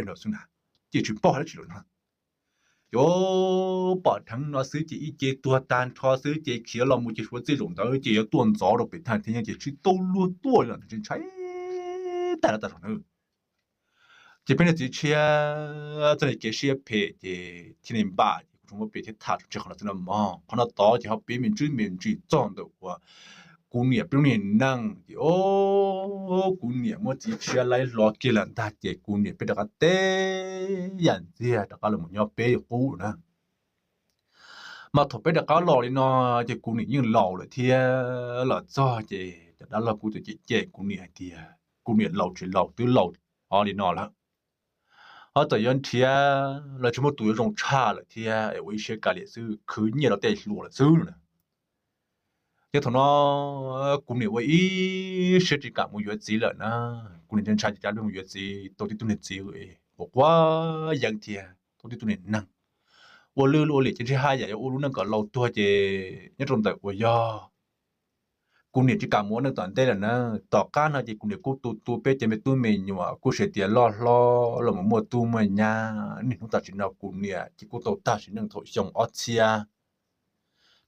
no xwb na, ces tsis paub hais dab tsi lawm na. Ces pom dheev no xwb ces ib ce tuag tag nrho xwb ces khiav los mus ces suav txij zaum ntawd ces yuav tuaj ntxov rau pem thaj thiab nyob ces tsis tau luag tuaj li lawm, ntshai tag lawm tam sim no. Ces peb niag txiv tshiab txoj niag kev siab phem ces thiaj li npaj ces kuv tsuas muab piav thiab tham tso tseg qhov no xwb na mog. Qhov no tod ces ho piav me ntsis me ntsis txog ntawm uas kuv niam peb lub niag neej ces o, kuv niam muab txiv tshiab laib hlo kiag lawm ntag ces kuv niam peb rov qab teb yam ntxiag rov qab los mus nyob peb qub lawm na. Mas thaum peb rov qab los li no ces kuv niam yeej laus lawm thiab, los txog ces cov dab laug kuj txawm cem cem kuv niam hais tias kuv niam laus tsis laus twb laus li no lawm, ho txawm yuav nrhiav los tsis muaj tus yuav zoo tshaj lawm thiab es ua ib siab kav liam xwb khwv nyiaj rau tej hluas lawm xwb no na. Ces thaum no kuv niam ua ib siab tsis kam mus yuav txiv lawm na. Kuv niam ntshai ntshai ces rov mus yuav txiv, tau tib tug niag txiv quav quav yeeb thiab tau tib tug niag neeg ua lwj ua liam ces ntshe haj yam yuav ua lub neej kom laus tuag ces nyob rau ntawm uas yog kuv niam tsis kam mus ua neej tom ntej lawm na. Tom qab no ces kuv niam kuj tu tu peb cov me tub me nyuam kuj xav tias loj hlob los mus muaj tub muaj nyab, niaj hnub tam sim no kuv niam ces kuj tau tag sim neej thaum xyoo ob txhiab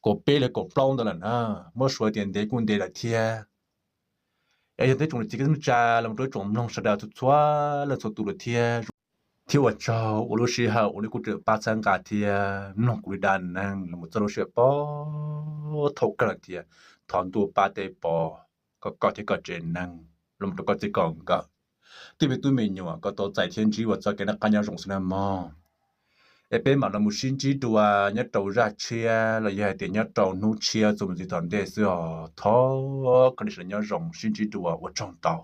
kaum peb los kaum plaub ntawd lawm na. Muab suav tias ntev kuj ntev lawm thiab. Es yog tib tsoom niam txiv kwv tij neej tsa los rau ib tsoom mloog sawv daws txhua txhua leej txhua tus lawm thiab, thiab ua tsaug uas lub sij hawm uas nej kuj tseem pab txhawb nqa thiab mloog kuv li dab neeg los mus txog lub sij hawm puag thaum kawg lawm thiab. Thov ntuj pab tej pov kom koj thiab koj tsev neeg los mus rau koj txij koj nkawm, tej me tub me nyuam kom tau txais thiab ntsib ua txoj kev noj qab nyob zoo xwb na mog. Es peb mam los mus sib ntsib dua nyob rau zaj tshiab los yog hais tias nyob rau hnub tshiab txuas mus ntxiv tom ntej xwb os. Thov kom nej sawv daws nyob zoo, sib ntsib dua, ua tsaug ntau.